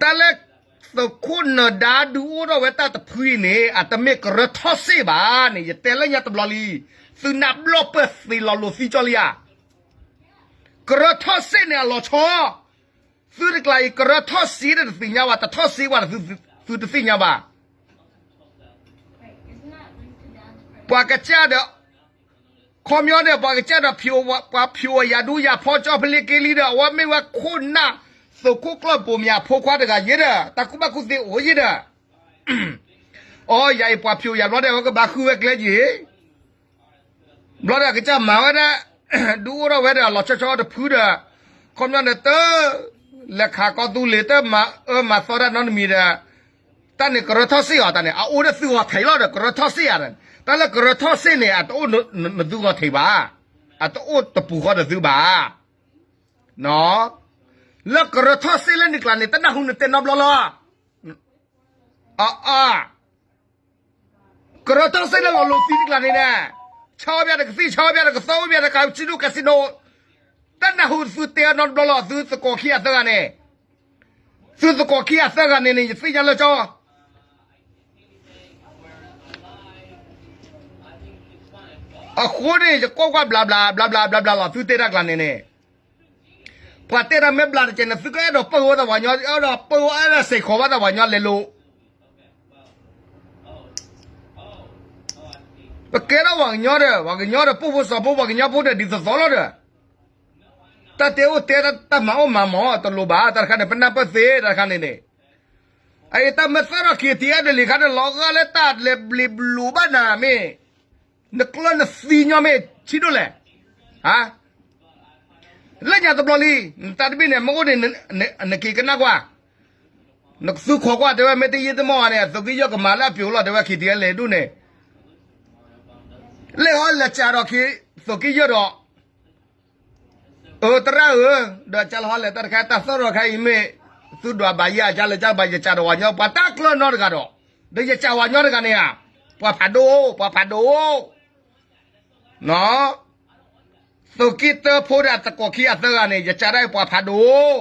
တၢ်လၢ သုးခိၣ်နၢၤဒါဒုးအိၣ်ထီၣ်ဝဲတၢ်တဖုအံၤန့ၣ် အတမ့ၢ်ကရၢထီၣ်စ့ၣ်ဘၣ်န့ၣ် ယတဲလၢညါတဘျီလံ, သုနၢ်ဘျီၣ်ပၢၢ်သ့လီၤလိာ်သံကၠီလံဧါ, ကရၢထီၣ်စ့ၣ်န့ၣ်အလီၤဆီ, သုတကျါအံၤ ကရၢထီၣ်စ့ၣ်ဒီးတသ့ၣ်ညါဘၣ်, တထီၣ်စ့ၣ်ဘၣ်ဒီးသုတသ့ၣ်ညါဘၣ်, ပှၤကစၢ်ဒီး ခီပညီန့ၣ် ပှၤကစၢ်ဒီး ပှၤဖျိးအယၤဒူယၤဖီကၠီဖလ့က့လံဒီး အဝဲမ့ၢ်ဝဲခိၣ်နၢ် သုးခိၣ်ကျၢၢ်ဘိမၠးဖိခွါတဂၤယ့ဒီး တၢ်ကူၣ်ဘၣ်ကူၣ်သ့အိၣ်ယ့ဒီး, အီ ယၤအံၤပှၤဖျိးယၤဘျီဒီး အဝဲကဘၣ်ဃုဝဲကျဲယ့ၤ, ဘျီဒီးအကစၢ်မၤဝဲဒၣ်, ဒုးအိၣ်ထီၣ်ဝဲဒီး လီၤဆီဆီတဖုဒီး, ခီပညီန့ၣ်တ လဲၤခးကီၢ်သူလ့ၤ တမၤအၢမၤသီတၢ်နီတမံၤဒီး, တၢ်န့ၣ်ကရၢထီၣ်စ့ၣ်အီၤ တၢ်န့ၣ် အအိၣ်ဒီးသုဂီၤထံးလီၤဒီး ကရၢထီၣ်စ့ၣ်ဧါ, တၢ်လၢကရၢထီၣ်စ့ၣ်န့ၣ် အတအိၣ်နသုဂီၤထံးဘၣ်, အတအိၣ်တပူၤဃီဒီးသုဘၣ်, လၢကရၢထီၣ်စ့ၣ်လၢနကျါန့ၣ် တနၢ်ဟူနတဲနီတဘျီလီၤ, အ ကရၢထီၣ်စ့ၣ်လၢလီၤလိာ်သံတကျါန့ၣ်, ဆါဝဲဘၣ်တကသံၣ် ဆါဝဲဘၣ်တကသီ ဝဲဘၣ်တကးဆံဒိၣ်ကစံဒိၣ်, တနၢ်ဟူသုတဲနီတဘျီလီၤ သုသကိးခံဂၤသၢဂၤန့ၣ်, သုသကိးခံဂၤသၢဂၤန့ၣ်န့ၣ် ယသ့ၣ်ညါလၢကၠီ အဃိန့ၣ် ယကွၢ်ကွၢ်ဘျးဘျး ဘျးဘျး ဘျးဘျးလီၤ သုတဲတၢ်ကျါန့ၣ်န့ၣ်, ပှၤတဲတၢ်မ့ၢ်ဘျးတကဲးန့ၣ် သုကအဲၣ်ဒိးပၢၢ်ဝဲတၢ်ပှၤကညီ အဲၣ်ဒိးပၢၢ်ဝဲအဲၣ်ဒိးစ့ၢ်ကီးဘၣ်တၢ်ပှၤကညီလဲၤလိာ် ပကဲထီၣ်ပှၤကညီဒီး ပှၤကညီဒီး ပိၢ်ဖိစီၤဖိ ပှၤကညီဖိဒီး ဒ်သိးသိးလီၤဒီး, တၢ်တဲအိၣ်တဲ တၢ်မၤအိၣ်မၤမး တလိၤဘၣ် တၢ်တခါန့ၣ် ပနၢ်ပၢၢ်သ့ တၢ်တခါန့ၣ်န့ၣ်, အအံၤတၢ်မ့ၢ်သၣ်ထီၣ်ခံ ထံအဲၣ်ဒိးလံၤခါန့ၣ် လီၤဂာ်လၢတၢ်လဲၤဘျ့ဘျုးဘၣ်နၤမ့ၢ်, နကျၢၢ်နသံညီမ့ၢ် ဆံးဒိၣ်လဲၣ် လၢညါတဘျီလံ, တၢ်တဘ့ၣ်န့ၣ် မ့ၢ်အိၣ်န့ၣ် နက့ၤကနၣ်ကွၢ်, နကသုခိးကွၢ်တဲဝဲ မ့ၢ်တယံာ်တမီၢ်ဧါန့ၣ် သုးက့ယဲၢ်ကမၤလၢအပျိာ်လီၤ တဲဝဲ ခံထံအဲၣ်ဒိးလံၤဒိၣ်န့ၣ်, လဲၤဟီလဲၤစးဒီး သုးက့ယဲၢ်ဒီး အၢ သရၣ်ဧၢ, ဒီးကၢ်လီၤဟီလဲၣ် တၢ်တခါ တၢ်သီၣ်ထီၣ်ခါအံၤမ့ၢ် သုဒွးဘၣ်ယၤကၢ်လၢကၢ်ဘၣ် ယကးဒီးဝၤညီ ပှၤတၢ်ကျၢၢ်နီတဂၤဒီး, ဒီးယကးဝၤညီတဂၤန့ၣ်ဧါ, ပှၤဖးဒိၣ်, ပှၤဖးဒိၣ်, သုးက့တၢဖိဒီးသကိးခံအသၢဂၤန့ၣ် ယကးဒၣ်ပှၤဖးဒိၣ်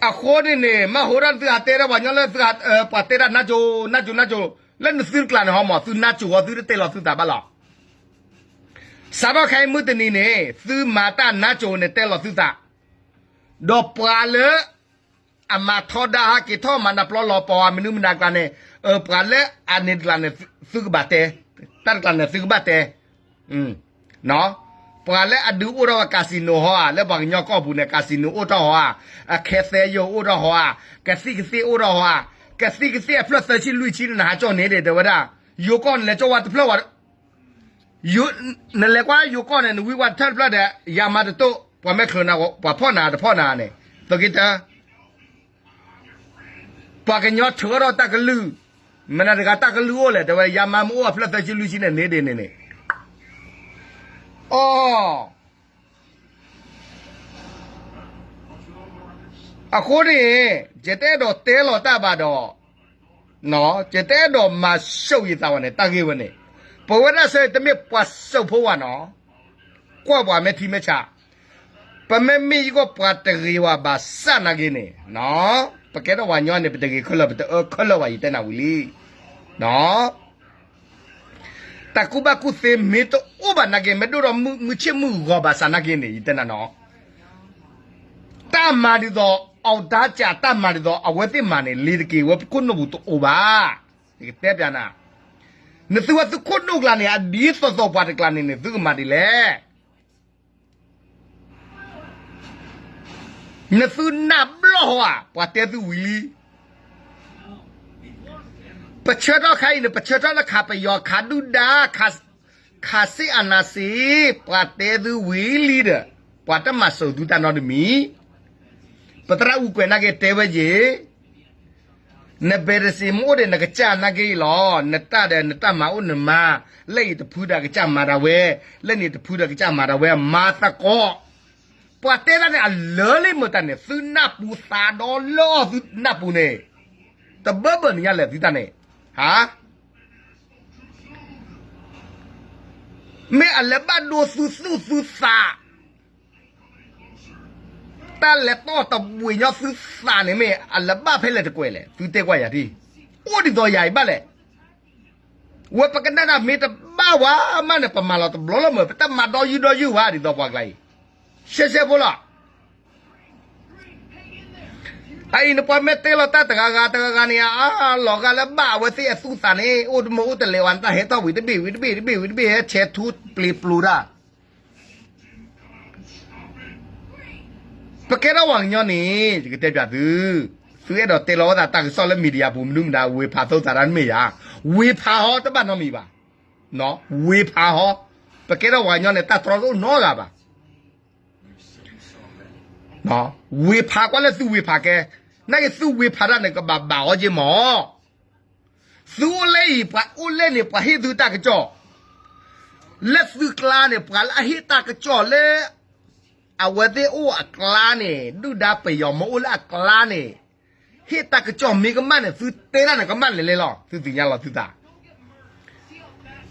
အဃိန့ၣ်န့ၣ် မ့ၢ်ဟိဒၣ်သုဟးတဲဒၣ်ပှၤညီလၢသု ပှၤတဲဒၣ်နါစိၤ နါစိၤ နါစိၤ လၢနသုတကျးန့ၣ်ဟီမး သုနါစိၤဝဲ သုတတဲလီၤသုသးဘၣ်လီၤ. စးထီၣ်ခဲအံၤမုၢ်တနံၤန့ၣ် သုမၤတၢ်နါစိၤန့ၣ်တဲလီၤသုသး, ဒီးပှၤလၢ အမၤထီဒါဟးက့ၤထီၣ်မၤနၢၤပျီလီၤပီၤဧါ မနုၤမနုၤကျါန့ၣ်, ပှၤလၢအန့ၣ်တကျါန့ၣ် သုကဘၣ်တဲ, တၢ်တကျါန့ၣ်သုကဘၣ်တဲ ပှၤလၢအဒုးအိၣ်ထီၣ်ဝဲ casino ဟီဧါ, လၢပှၤကညီကီၢ်ပူၤန့ၣ် casino အိၣ်ထီၣ်ဟီဧါ, အခဲသဲယိာ်အိၣ်ထီၣ်ဟီဧါ, ကသံၣ်ကသ့ၣ်အိၣ်ထီၣ်ဟီဧါ, ကသံၣ်ကသ့ၣ်အဖျၢၣ်သၢဆံလွံၢ်ဆံန့ၣ် နဟးကၠီၣ်န့ၣ်ဒံး တဲဝဲဒၣ်, ယိၤကီၢ်န့ၣ်လဲၤကၠီၣ်ဝဲတဖျၢၣ်ဝဲ, နလဲၤကွၢ်ယိၤကီၢ်န့ၣ် နဝံဝဲတဖျၢၣ်တဖျၢၣ်ဒီး ယၤမၤတတိၢ် ပှၤမ့ၢ်ချုးနၤ ပှၤဖီၣ်နၤတဖီၣ်နၤန့ၣ်, သုးက့တၢ ပှၤကညီထုးထီၣ်တၢ်ကလုၢ်, မနုၤတဂၤတၢ်ကလုၢ်အိၣ်လဲၣ် တဲဝဲ ယၤမၤမ့ၢ်အိၣ်အဖျၢၣ်သၢဆံလွံၢ်ဆံန့ၣ်န့ၣ်ဒံးန့ၣ်န့ၣ်, အီ အဃိန့ၣ် ယတအဲၣ်ဒိးတဲလီၤတၢ်ဘၣ်ဒီး, ယတအဲၣ်ဒိးမၤစူၣ်ယသးဝဲန့ၣ် တၢ်ဂ့ၢ်ဝဲန့ၣ်, ပဝဲဒၣ်ဆၢတမ့ၢ်ပှၤစူၣ်ဖိဝဲနီၤ, ကွၢ်ပှၤမ့ၢ်ထံမ့ၢ်ဆး, ပမ့ၢ်မ့ၢ်ယိၤကီၢ်ပှၤတဂ့ၤဝဲဘၣ်ဆၣ်နာ်က့န့ၣ်, ပကဲထီၣ်ပှၤညီန့ၣ် ပတဂ့ၤခဲလၢာ် ပတအၢခဲလၢာ်ဘၣ် ယတဲနၤဝံၤလံ တၢ်ကူၣ်ဘၣ်ကူၣ်သ့မ့ၢ်တအိၣ်ဘၣ်နာ်က့ မ့ၢ်ဒိၣ်ဒီးမုၢ်ဆ့ၣ်မုၢ်ဂီၤဘၣ်ဆၣ်နာ်က့န့ၣ် ယတဲနၤနီၤ, တၢ်မၤဒ်သိး အီၣ်ဒါကၠး တၢ်မၤဒ်သိး အဝဲသ့ၣ်မၤန့ၣ် လ့ၤတက့ၤဝဲပခိၣ်နူာ်ပူၤတအိၣ်ဘၣ်, ယကတဲပျးနၤ, နသုဝဲသုခိၣ်နူာ်ကျါန့ၣ် အဒ်သိးသိးပှၤတကျါန့ၣ်န့ၣ် သုကမၤဒ်လဲၣ် နသုနၢ်ဘျီၣ်ဟီဧါ ပှၤတဲသုဝံၤလံ, ပဆၢထီၣ်ခါအံၤန့ၣ် ပဆၢထီၣ်လၢခးပယီၤ ခးဒုၣ်ဒါ ခးစ့ၣ်အနၤစ့, ပှၤတဲသုဝံၤလံဒီး ပှၤတမၤစၢၤသုတၢ်နီတမံၤ, ပသရၣ်အူကွဲးနာ်က့တဲဝဲယ့ၣ် နဘဲးတစ့မ့ၢ်အိၣ်ဒီး နကစၢ်နာ်က့လီၤ. နတၢ်ဒီးနတၢ်မၤအိၣ်နမၤ, လၢအံၤတဖုဒီးကစၢ်မၤဒၣ်ဝဲ, လၢန့ၣ်တဖုဒီးကစၢ်မၤဒၣ်ဝဲ, မၤသကိး. ပှၤတဲတၢ်န့ၣ် အလၢလံမ့ၢ်တၢ်န့ၣ် သုနၢ်ပူၤသးဒီလၢအီၣ်သုနၢ်ပူၤန့ၣ်, တဘၢဘၢၣ်နညါလဲၣ်သုတၢ်န့ၣ်, ဟါ မ့ၢ်အလဲၤဘၣ်ဒိသုသူၣ်သုသး တၢ်လဲၤတီၢ်တဘှံးညီသုသးန့ၣ်မ့ၢ် အလဲၤဘၣ်ဖဲလဲၣ်တကွဲးလဲၣ် သုတဲကွၢ်ယၤဒ်, အိၣ်ဒ်သိးယၤအံၤဘၣ်လဲၣ်. ဝဲပကနၣ်ဒၣ်မ့ၢ်တဘၣ်ဝဲမးန့ၣ် ပမၤလီၤတဘျီလီၤမၢ် ပတမၤဒီယုၢ်ဒီယုၢ်ဝဲဒ်သိးပှၤကျါအံၤ, ရှဲရှဲဖိလီၤ. အအံၤန့ၣ်ပှၤမ့ၢ်တဲလီၤတၢ်တဂၤဂၤတဂၤဂၤန့ၣ် အလီၤဂာ်လၢဘၣ်အဝဲသ့ၣ်အသူၣ်သးန့ၣ် အိၣ်တမုာ်အိၣ်တလဲၤဝဲ နတၢ်ဟဲထီၣ်ဝံၤတဘ့ၣ်ဝံၤတဘ့ၣ်တဘ့ၣ်ဝံၤတဘ့ၣ် ဟဲဆဲးထူပျ့ၤပျိၤတၢ် ပကဲထီၣ်ပှၤကညီန့ၣ် ယကတဲပျးသု, သုအဲၣ်ဒိးတဲလီၤဝဲသးတၢ်ကစီၣ်လၢ media ပူၤမနုၤမတၤ ဝ့ၤဖးသိသးတၢ်တမ့ၢ်ယၤ, ဝ့ၤဖးဟီတဘၣ်နီတမံၤဘၣ်, ဝ့ၤဖးဟီ, ပကဲထီၣ်ပှၤကညီန့ၣ် တၢ်တြီတအိၣ်နီတဂၤဘၣ် ဝ့ၤဖးကွၢ်လၢသုဝ့ၤဖးကဲ, နာ်က့သုဝ့ၤဖးတၢ်န့ၣ် ကဘၣ်ဘၣ်အီၤက့မး, သုအိၣ်လၢအံၤ ပှၤအိၣ်လၢန့ၣ် ပှၤဟ့ၣ်သုတၢ်ကစီၣ်, လၢသုကျါန့ၣ် ပှၤလၢအဟ့ၣ်တၢ်ကစီၣ်လၢ အဝဲသ့ၣ်အိၣ်အကျါန့ၣ် ဒုၣ်ဒါပယီၤမ့ၢ်အိၣ်လၢအကျါန့ၣ်, ဟ့ၣ်တၢ်ကစီၣ်မ့ၢ်ကမၣ်န့ၣ် သုတဲတၢ်န့ၣ်ကမၣ်လဲၤလဲၤလီၤ သုသ့ၣ်ညါလီၤသုသး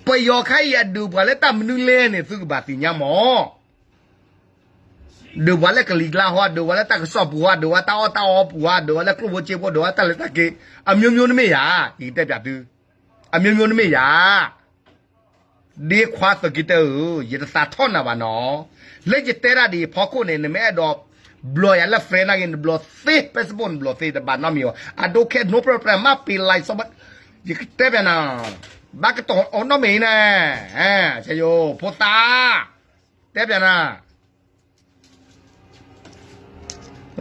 ပယီၤခါအံၤအဒုးပှၤလၢတၢ်မနုၤလဲၣ်န့ၣ် သုကဘၣ်သ့ၣ်ညါမး, ဒုးပှၤလၢကလံၤကျါဟီ, ဒုးပှၤလၢတၢ်ကစီၣ်ပူၤဟီ, ဒုးပှၤတၢ်အီၣ်တၢ်အီပူၤဟီ, ဒုးပှၤလၢကျိၣ်ဖိစ့ဖိ, ဒုးပှၤတၢ်လဲၤတၢ်က့ၤ, အမျိုးမျိုးတမ့ၢ်ယၤ, ယကတဲပျးသု, အမျိုးမျိုးတမ့ၢ်ယၤ ဒ့ခွါသုးက့တၢဧၢ, ယတသးထီၣ်နၤဘၣ်နီၤ, လၢယတဲတၢ်ဒ်အံၤအဖီခိၣ်န့ၣ် နမ့ၢ်အဲၣ်ဒိး ဘျီယၤလၢ friend နာ်က့ နဘျီသ့, Facebook နဘျီသ့ တဘၣ်နီတမံၤဘၣ်, I don't care, no problem, မ့ၢ်ပ့ၤ like စီဘၣ်, ယကတဲပျးနၤ, ဘၣ်ကတီၤအီၤနီတမံၤန့ၣ်, ဆဲယိၤဖိသၣ်, တဲပျးနၤ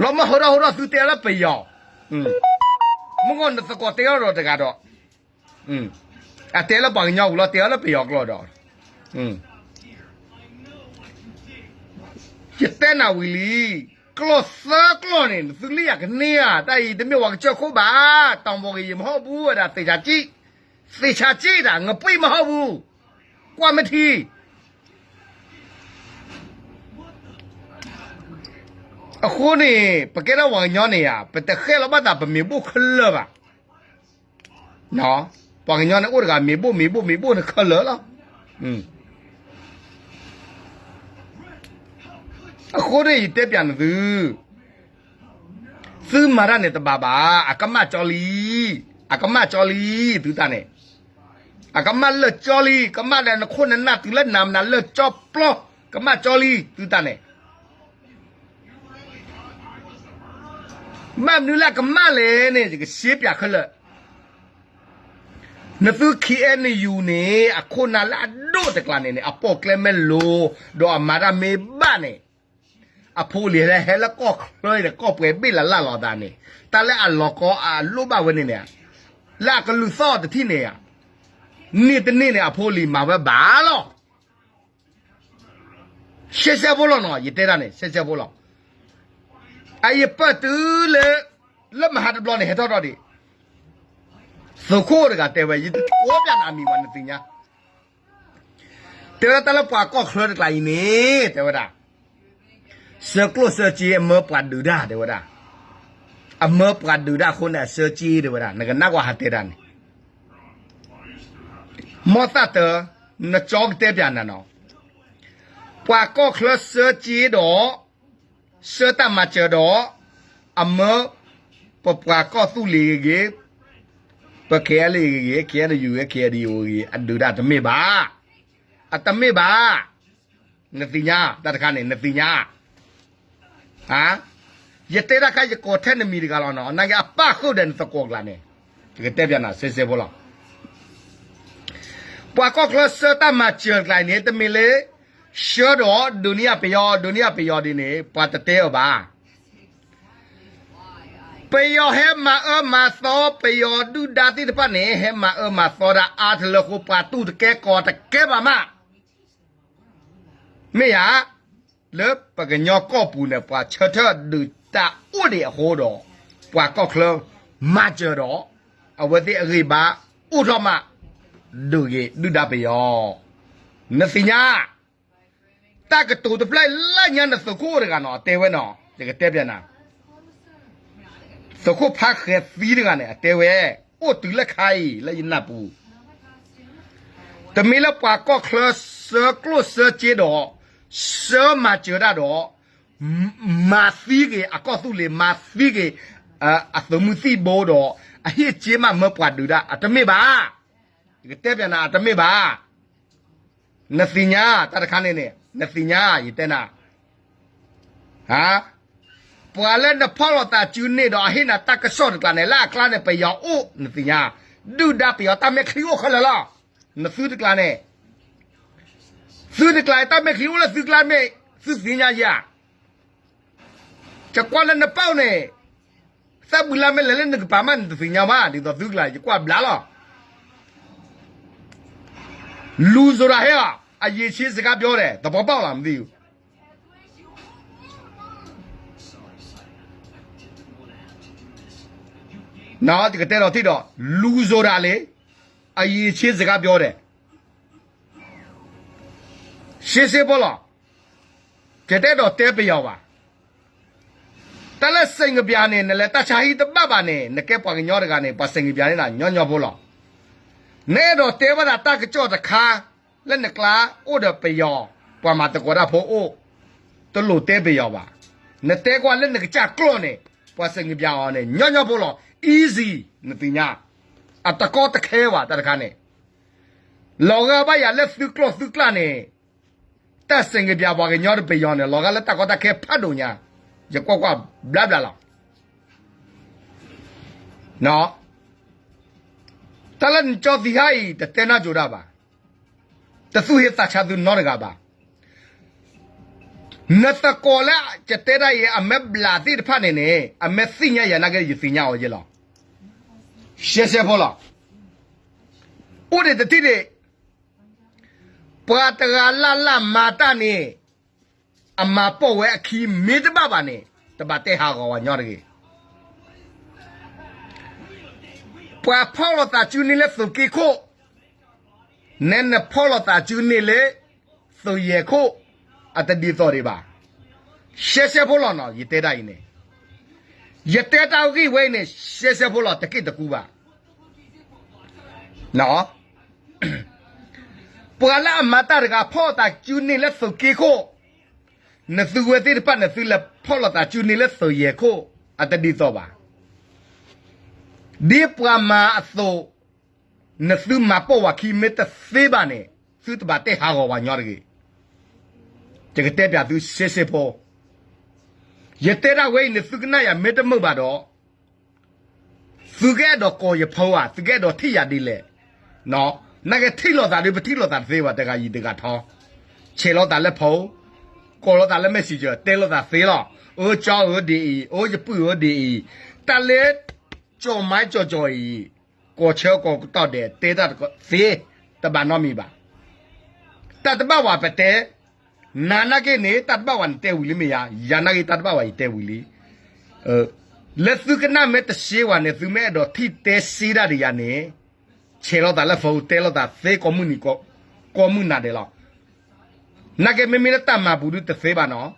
လီၤမၢ်ဟိထီၣ်ဟိထီၣ်သုတဲလၢပယီၤ, မုၢ်ဂီၢ်နသကိးတဲအီၤဒီးတဂၤဒီး, အတဲလၢပှၤကညီပူၤလီၤ တဲအီၤလၢပယီၤကျိာ်ဒီး, ယတဲနၤဝံၤလံ, ကျိာ်သၢကျိာ်န့ၣ် သုလံယၤကန့ၢ်ဧါ, တၢ်အံၤတမ့ၢ်ဝဲကစၢၢ်ခိၣ်ဘၣ်, တောင်ပေါ်ကရင်မဟုတ်ဘူး ဝဲဒၣ် သေချာကြည့်, သေချာကြည့်တၢ် ငပိၢ်မဟုတ်ဘူး, ကွၢ်မ့ၢ်ထံ အဃိန့ၣ် ပကဲထီၣ်ပှၤကညီန့ၣ်ဧါ, ပတဃဲလီၤဘၣ်သးပမ့ၢ်ဘိၣ်ခဲလၢာ်ဘၣ်. ပှၤကညီန့ၣ်အိၣ်တဂၤ မ့ၢ်ဘိၣ်မ့ၢ်ဘိၣ်မ့ၢ်ဘိၣ်န့ၣ်ခဲလၢာ်လီၤ. အဃိန့ၣ် ယတဲပၠးနသု, သုမၤတၢ်န့ၣ်တဘၣ်ဘၣ်, အကမၣ်ကၠီလံ, အကမၣ်ကၠီလံ, သုတၢ်န့ၣ်, အကမၣ်လၢာ်ကၠီလံ, ကမၣ်ဒီးနခိၣ်နနၢ်တုၤလၢနၤမနၤလၢာ်ကၠီပျီ, ကမၣ်ကၠီလံ, သုတၢ်န့ၣ် ဘၣ်မနုၤလၢအကမၣ်လဲၣ်န့ၣ် ယကစ့ပၠးခဲလၢာ်. နသု K N U န့ၣ် အခိၣ်နၢ်လၢအဒိၣ်တကျါန့ၣ်န့ၣ် အပိာ်ကျဲမ့ၢ်လိၤ, ဒီးအမၤတၢ်မ့ၢ်ဘၣ်န့ၣ်, အဖိလံၤဟဲလၢကီၢ်ချၢန့ၣ် ကီၢ်ပှဲၤဘ့ၣ်လၢ်လၢ်လီၤသးန့ၣ်, တၢ်လၢအလီၤကီအလိၣ်ဘၣ်ဝဲန့ၣ်န့ၣ်, လၢအကလုၢ်သီၣ်တထံၣ်န့ၣ်ဧါ, န့ၢ်တန့ၢ်န့ၣ် အဖိလံၤမၤဝဲဘၣ်လီၤ. ရှဲရှဲဖိလီၤနီၤ, ယတဲဒၣ်န့ၣ် ရှဲရှဲဖိလီၤ. အယပၢၢ်တုၤလၢ လၢမဟါတဘျီန့ၣ် ဟဲထီၣ်ထီၣ်ဒံး, သုးခိၣ်တဂၤတဲဝဲ, ယတကိးပၠးနၤအမံၤဘၣ် နသ့ၣ်ညါ, တဲဝဲဒၣ်တၢ်လၢပှၤကီၢ်ချၢတကျါအံၤန့ၣ် တဲဝဲဒၣ် ဆှၢကျိၣ်ဆှၢစ့အမၢပှၤဒုးတၢ် တဲဝဲဒၣ်, အမၢပှၤဒုးတၢ်အဃိန့ၣ် အဆှၢစ့ တဲဝဲဒၣ်, နကနၣ်ကွၢ်ဟးတဲဒၣ်န့ၣ် မ်သၣ်တၢ, နကၠီကတဲပၠးနၤနီၤ, ပှၤကီၢ်ချၢဆှၢစ့ဒီး, ဆှၢတၢ်မၤစၢၤဒီး, အမၢ, ပပှၤကီၢ်သူလ့ၤဂ့ၤဂ့ၤ, ပ K L A ဂ့ၤဂ့ၤ, K N U ဂ့ၤ, K N D O ဂ့ၤ, အဒုးတၢ်တမ့ၢ်ဘၣ်, အတမ့ၢ်ဘၣ်, နသ့ၣ်ညါ, တၢ်တခါန့ၣ် နသ့ၣ်ညါ ယတဲတၢ်ခါယကိးထဲနမံၤတဂၤလီၤနီၤ, နာ်က့အပၣ်ဃုာ်ဒီးနသကိးကျါန့ၣ်, ယကတဲပၠးနၤ ရှဲရှဲဖိလီၤ. ပှၤကီၢ်ချၢဆှၢတၢ်မၤစၢၤတကျါအံၤန့ၣ် တမ့ၢ်လၢ ဆှၢဒီးဒုးန့ၢ်ယၤပယီၤ, ဒုးန့ၢ်ယၤပယီၤဒ်န့ၣ် ပှၤတတဲအီၤဘၣ်. ပယီၤဟဲမၤအၢမၤသီ, ပယီၤဒုၣ်ဒါသ့ၣ်တဖၣ်န့ၣ် ဟဲမၤအၢမၤသီဒၣ်အါတလၢဃိ ပှၤတူၢ်တကဲကီးတကဲဘၣ်မး မ့ၢ်ဧါ, လၢပကညီကီၢ်ပူၤန့ၣ် ပှၤဆၢထၢၣ်ဒုးတၢ်အိၣ်ဒံးအဃိဒီး, ပှၤကီၢ်ချၢမၤစၢၤဒီး, အဝဲသ့ၣ်အဂံၢ်ဘါအိၣ်ထီၣ်မး, ဒုးဂ့ၤဒုၣ်ဒါပယီၤ, နသ့ၣ်ညါ, တၢ်ကတိၤတဖျၢၣ်လၢညါနသုးခိၣ်တဂၤနီၤ တဲဝဲနီၤ, ယကတဲပျးနၤ သုးခိၣ်ဖါဃဲၤသံတဂၤန့ၣ် အတဲဝဲ, အိၣ်တုၤလၢခါအံၤလၢယနၢ်ပူၤ, တမ့ၢ်လၢပှၤကီၢ်ချၢဆှၢကျိၣ်ဆှၢစ့ဒီး, ဆှၢမၤစၢၤတၢ်ဒီး, မၤသံက့ၤအကီၢ်သူလ့ၤ, မၤသံက့ၤအသုးမုၢ်သံၣ်ဘိဒီး, အဟ့ၣ်စ့မးမၢပှၤဒုးတၢ် အတမ့ၢ်ဘၣ်, ယကတဲပျးနၤ အတမ့ၢ်ဘၣ်. နသ့ၣ်ညါ တၢ်တခါန့ၣ်န့ၣ် နသ့ၣ်ညါ ယတဲနၤ ပှၤလၢနဖီၣ်လိာ်သးစုန့ၢ်ဒီးအဟ့ၣ်နၤတၢ်ကစီၣ်တကျါန့ၣ် လၢအကျါန့ၣ် ပယီၤအိၣ် နသ့ၣ်ညါ, ဒုၣ်ဒါပယီၤတၢ်မဲာ်ချံအိၣ်ခဲလၢာ်လီၤ. နသုတကျါန့ၣ်, သုတကျါန့ၣ် တၢ်မဲာ်ချံအိၣ်လၢသုကျါမ့ၢ် သုသ့ၣ်ညါယၤ, ယကွၢ်လၢနပာ်န့ၣ်, သၣ်ဘုလါမ့ၢ်လဲၤလၢနကပၤမး နတသ့ၣ်ညါဘၣ် ဒ်သိးသုကျါ ယကွၢ်ဘျါလီၤ. လူဆိုတာဟဲ အရည်အချင်းစကားပြောတယ် သဘောပေါက်လားမသိဘူး. နော် ယကတဲဒီးထံၣ်ဒီး လူဆိုတာလေ အရည်အချင်းစကားပြောတယ်. ရှင်းရှင်းပေါ့လီၤ. ယတအဲၣ်ဒိးတဲပယီၤဘၣ်. တၢ်လၢစ့ၣ်ကပျၤန့ၣ် နလဲၤတၢ်ဆါဟံၣ်တဘၣ်ဘၣ်န့ၣ် နကဲပှၤကညီတဂၤန့ၣ် ပှၤစ့ၣ်ကပျၤန့ၣ် ညီညီဖိလီၤ. နအဲၣ်ဒိးတဲဘၣ်ဒၣ်တၢ်ကစီၣ်တခါ လၢနကျါအိၣ်ဒီးပယီၤ ပှၤမၤသကိးတၢ်ဖိအိၣ်, တလိၣ်တဲပယီၤဘၣ်. နတဲကွၢ်လၢနကစၢ်ကျိာ်န့ၣ် ပှၤစ့ၣ်ကပျၤအီၤန့ၣ် ညီညီဖိလီၤ. Easy နသ့ၣ်ညါ. အတကီတခဲဘၣ်တၢ်တခါန့ၣ် လီၤဂာ်ဘၣ်ယၤလၢသုကျိာ်သုကျၢ်န့ၣ် တၢ်စ့ၣ်ကပျၤပှၤကညီတပယီၤန့ၣ် လီၤဂာ်လၢတၢ်ကီတၢ်ခဲဖးဒိၣ်ညါ, ယကွၢ်ကွၢ်ဘျါဘျါလီၤ. တၢ်လၢနကၠီသံဟါအံၤ တတဲနၢ်ကၠိဒၣ်ဘၣ်. တသူၣ်ဟ့သးဆါသုနီတဂၤဘၣ်. နသကိးလၢယတဲတၢ်အံၤ အမ့ၢ်ဘျးသ့ၣ်တဖၣ်န့ၣ်န့ၣ် အမ့ၢ်သ့ၣ်ညါယၤနာ်က့ ယသ့ၣ်ညါအီၤယဲလီၤ. ရှဲရှဲဖိလီၤ. အိၣ်ဒံးတထံၣ်ဒံး ပှၤတဂၤလၢ်လၢ်မၤတၢ်န့ၣ် အမၤပိာ်ဝဲအခံမ့ၢ်တဘၣ်ဘၣ်န့ၣ် တဘၣ်တဲဟးဂီၤဝဲညီတဂ့ၤ. ပှၤဖီၣ်လိာ်သးစုန့ၢ်လၢသုးက့ခိၣ်, နဲနဖီၣ်လိာ်သးစုန့ၢ်လၢသုးယဲၢ်ခိၣ်, အတဒ်သိးဒံးဘၣ်. ရှဲရှဲဖိလီၤနီၤ ယတဲတၢ်အံၤန့ၣ်, ယတဲတၢ်ဂ့ၢ်ဝဲအံၤန့ၣ် ရှဲရှဲဖိလီၤ တက့ၢ်တကူဘၣ်. ပှၤလၢအမၤတၢ်တဂၤ ဖီၣ်သးစုန့ၢ်လၢသုးက့ခိၣ်, နသုဝဲသ့ၣ်တဖၣ်န့ၣ် သုလဲၤဖီၣ်လိာ်သးစုန့ၢ်လၢသုးယဲၢ်ခိၣ်, အတဒ်သိးဘၣ်. ဒ်ပှၤမၤအသိး, နသုမၤပိာ်ဝဲခံမ့ၢ်တသ့ဘၣ်န့ၣ် သုတဘၣ်တဲဟးဂီၤဝဲညီတဂ့ၤ. ယကတဲပျးသုရှဲရှဲဖိ, ယတဲဒၣ်ဝဲအံၤန့ၣ် သုကနၣ်ယၤမ့ၢ်တမုာ်ဘၣ်ဒီး သုကအဲၣ်ဒိးကိးယဖိဧါ, သုကအဲၣ်ဒိးထံၣ်ယၤဒ်လဲၣ်. နာ်က့ထံၣ်လိာ်သးဒီး ပထံၣ်လိာ်သးတသ့ဘၣ် တဂၤအံၤတဂၤထီ, ဆဲးလိာ်သးလၢဖိ, ကိးလိာ်သးလၢ messenger တဲလိာ်သးသ့လီၤ. အၢကၠီဧၢဒ်အံၤ, အၢယပုၢ်ဧၢဒ်အံၤ, တၢ်လၢ ကၠီၤမါကၠီၤကၠီၤအံၤ, ကိးဆၢကိးကတီၢ်ဒဲး တဲတၢ်သ့, တဘၣ်နီတမံၤဘၣ်. တၢ်တဘၣ်ဝဲပတဲ, နၤနာ်က့န့ၣ် တၢ်တဘၣ်ဝဲနတဲဝံၤလံမ့ၢ်ယၤ, ယၤနာ်က့တၢ်တဘၣ်ဝဲယတဲဝံၤလံ. လၢသုကနၣ်မ့ၢ်တရှဲဝဲန့ၣ် သုမ့ၢ်အဲၣ်ဒိးထံၣ်တဲရှဲဒၣ်ဒ်ယၤန့ၣ်, ဆဲးလိာ်သးလၢဖိ တဲလိာ်သးသ့ကိးမုၢ်နံၤကိးမုၢ်နၤဒဲးလီၤ. နာ်က့မ့မ့ၢ်လၢတၢ်မၤပူၤဒုတသ့ဘၣ်နီၤ.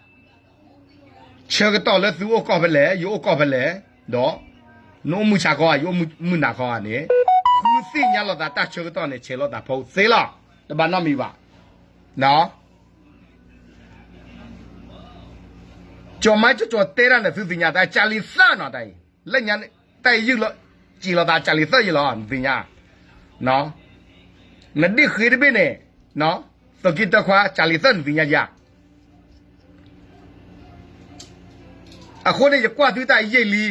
ဆၢကတီၢ်လၢသုအိၣ်ကီၢ်ဖဲလဲၣ်, ယအိၣ်ကီၢ်ဖဲလဲၣ်, ဒီး နအိၣ်မုၢ်ဆါခီဧါ, ယအိၣ်မုၢ်နၤခီဧါန့ၣ်, ဃုသ့ၣ်ညါလိာ်သးတၢ်ဆၢကတီၢ်န့ၣ် ဆဲးလိာ်သးဖိသ့လီၤ. တဘၣ်နီတမံၤဘၣ်. ကၠီၤမါကၠီၤကၠီၤတဲတၢ်န့ၣ် သုသ့ၣ်ညါတၢ် ကၢ်လံၤသၢနီၤတၢ်အံၤ, လၢညါတၢ်အံၤယုၢ်လီၤ, စံၣ်လိာ်သးကၢ်လံၤသၢယံၤလီၤ နသ့ၣ်ညါ. နဒ့ၣ်ဃ့တဘ့ၣ်န့ၣ်, သုးက့တၢခွါ ကၢ်လံၤသၢနသ့ၣ်ညါယၤ. အဃိန့ၣ် ယကွၢ်သုတၢ်ယံာ်လံ,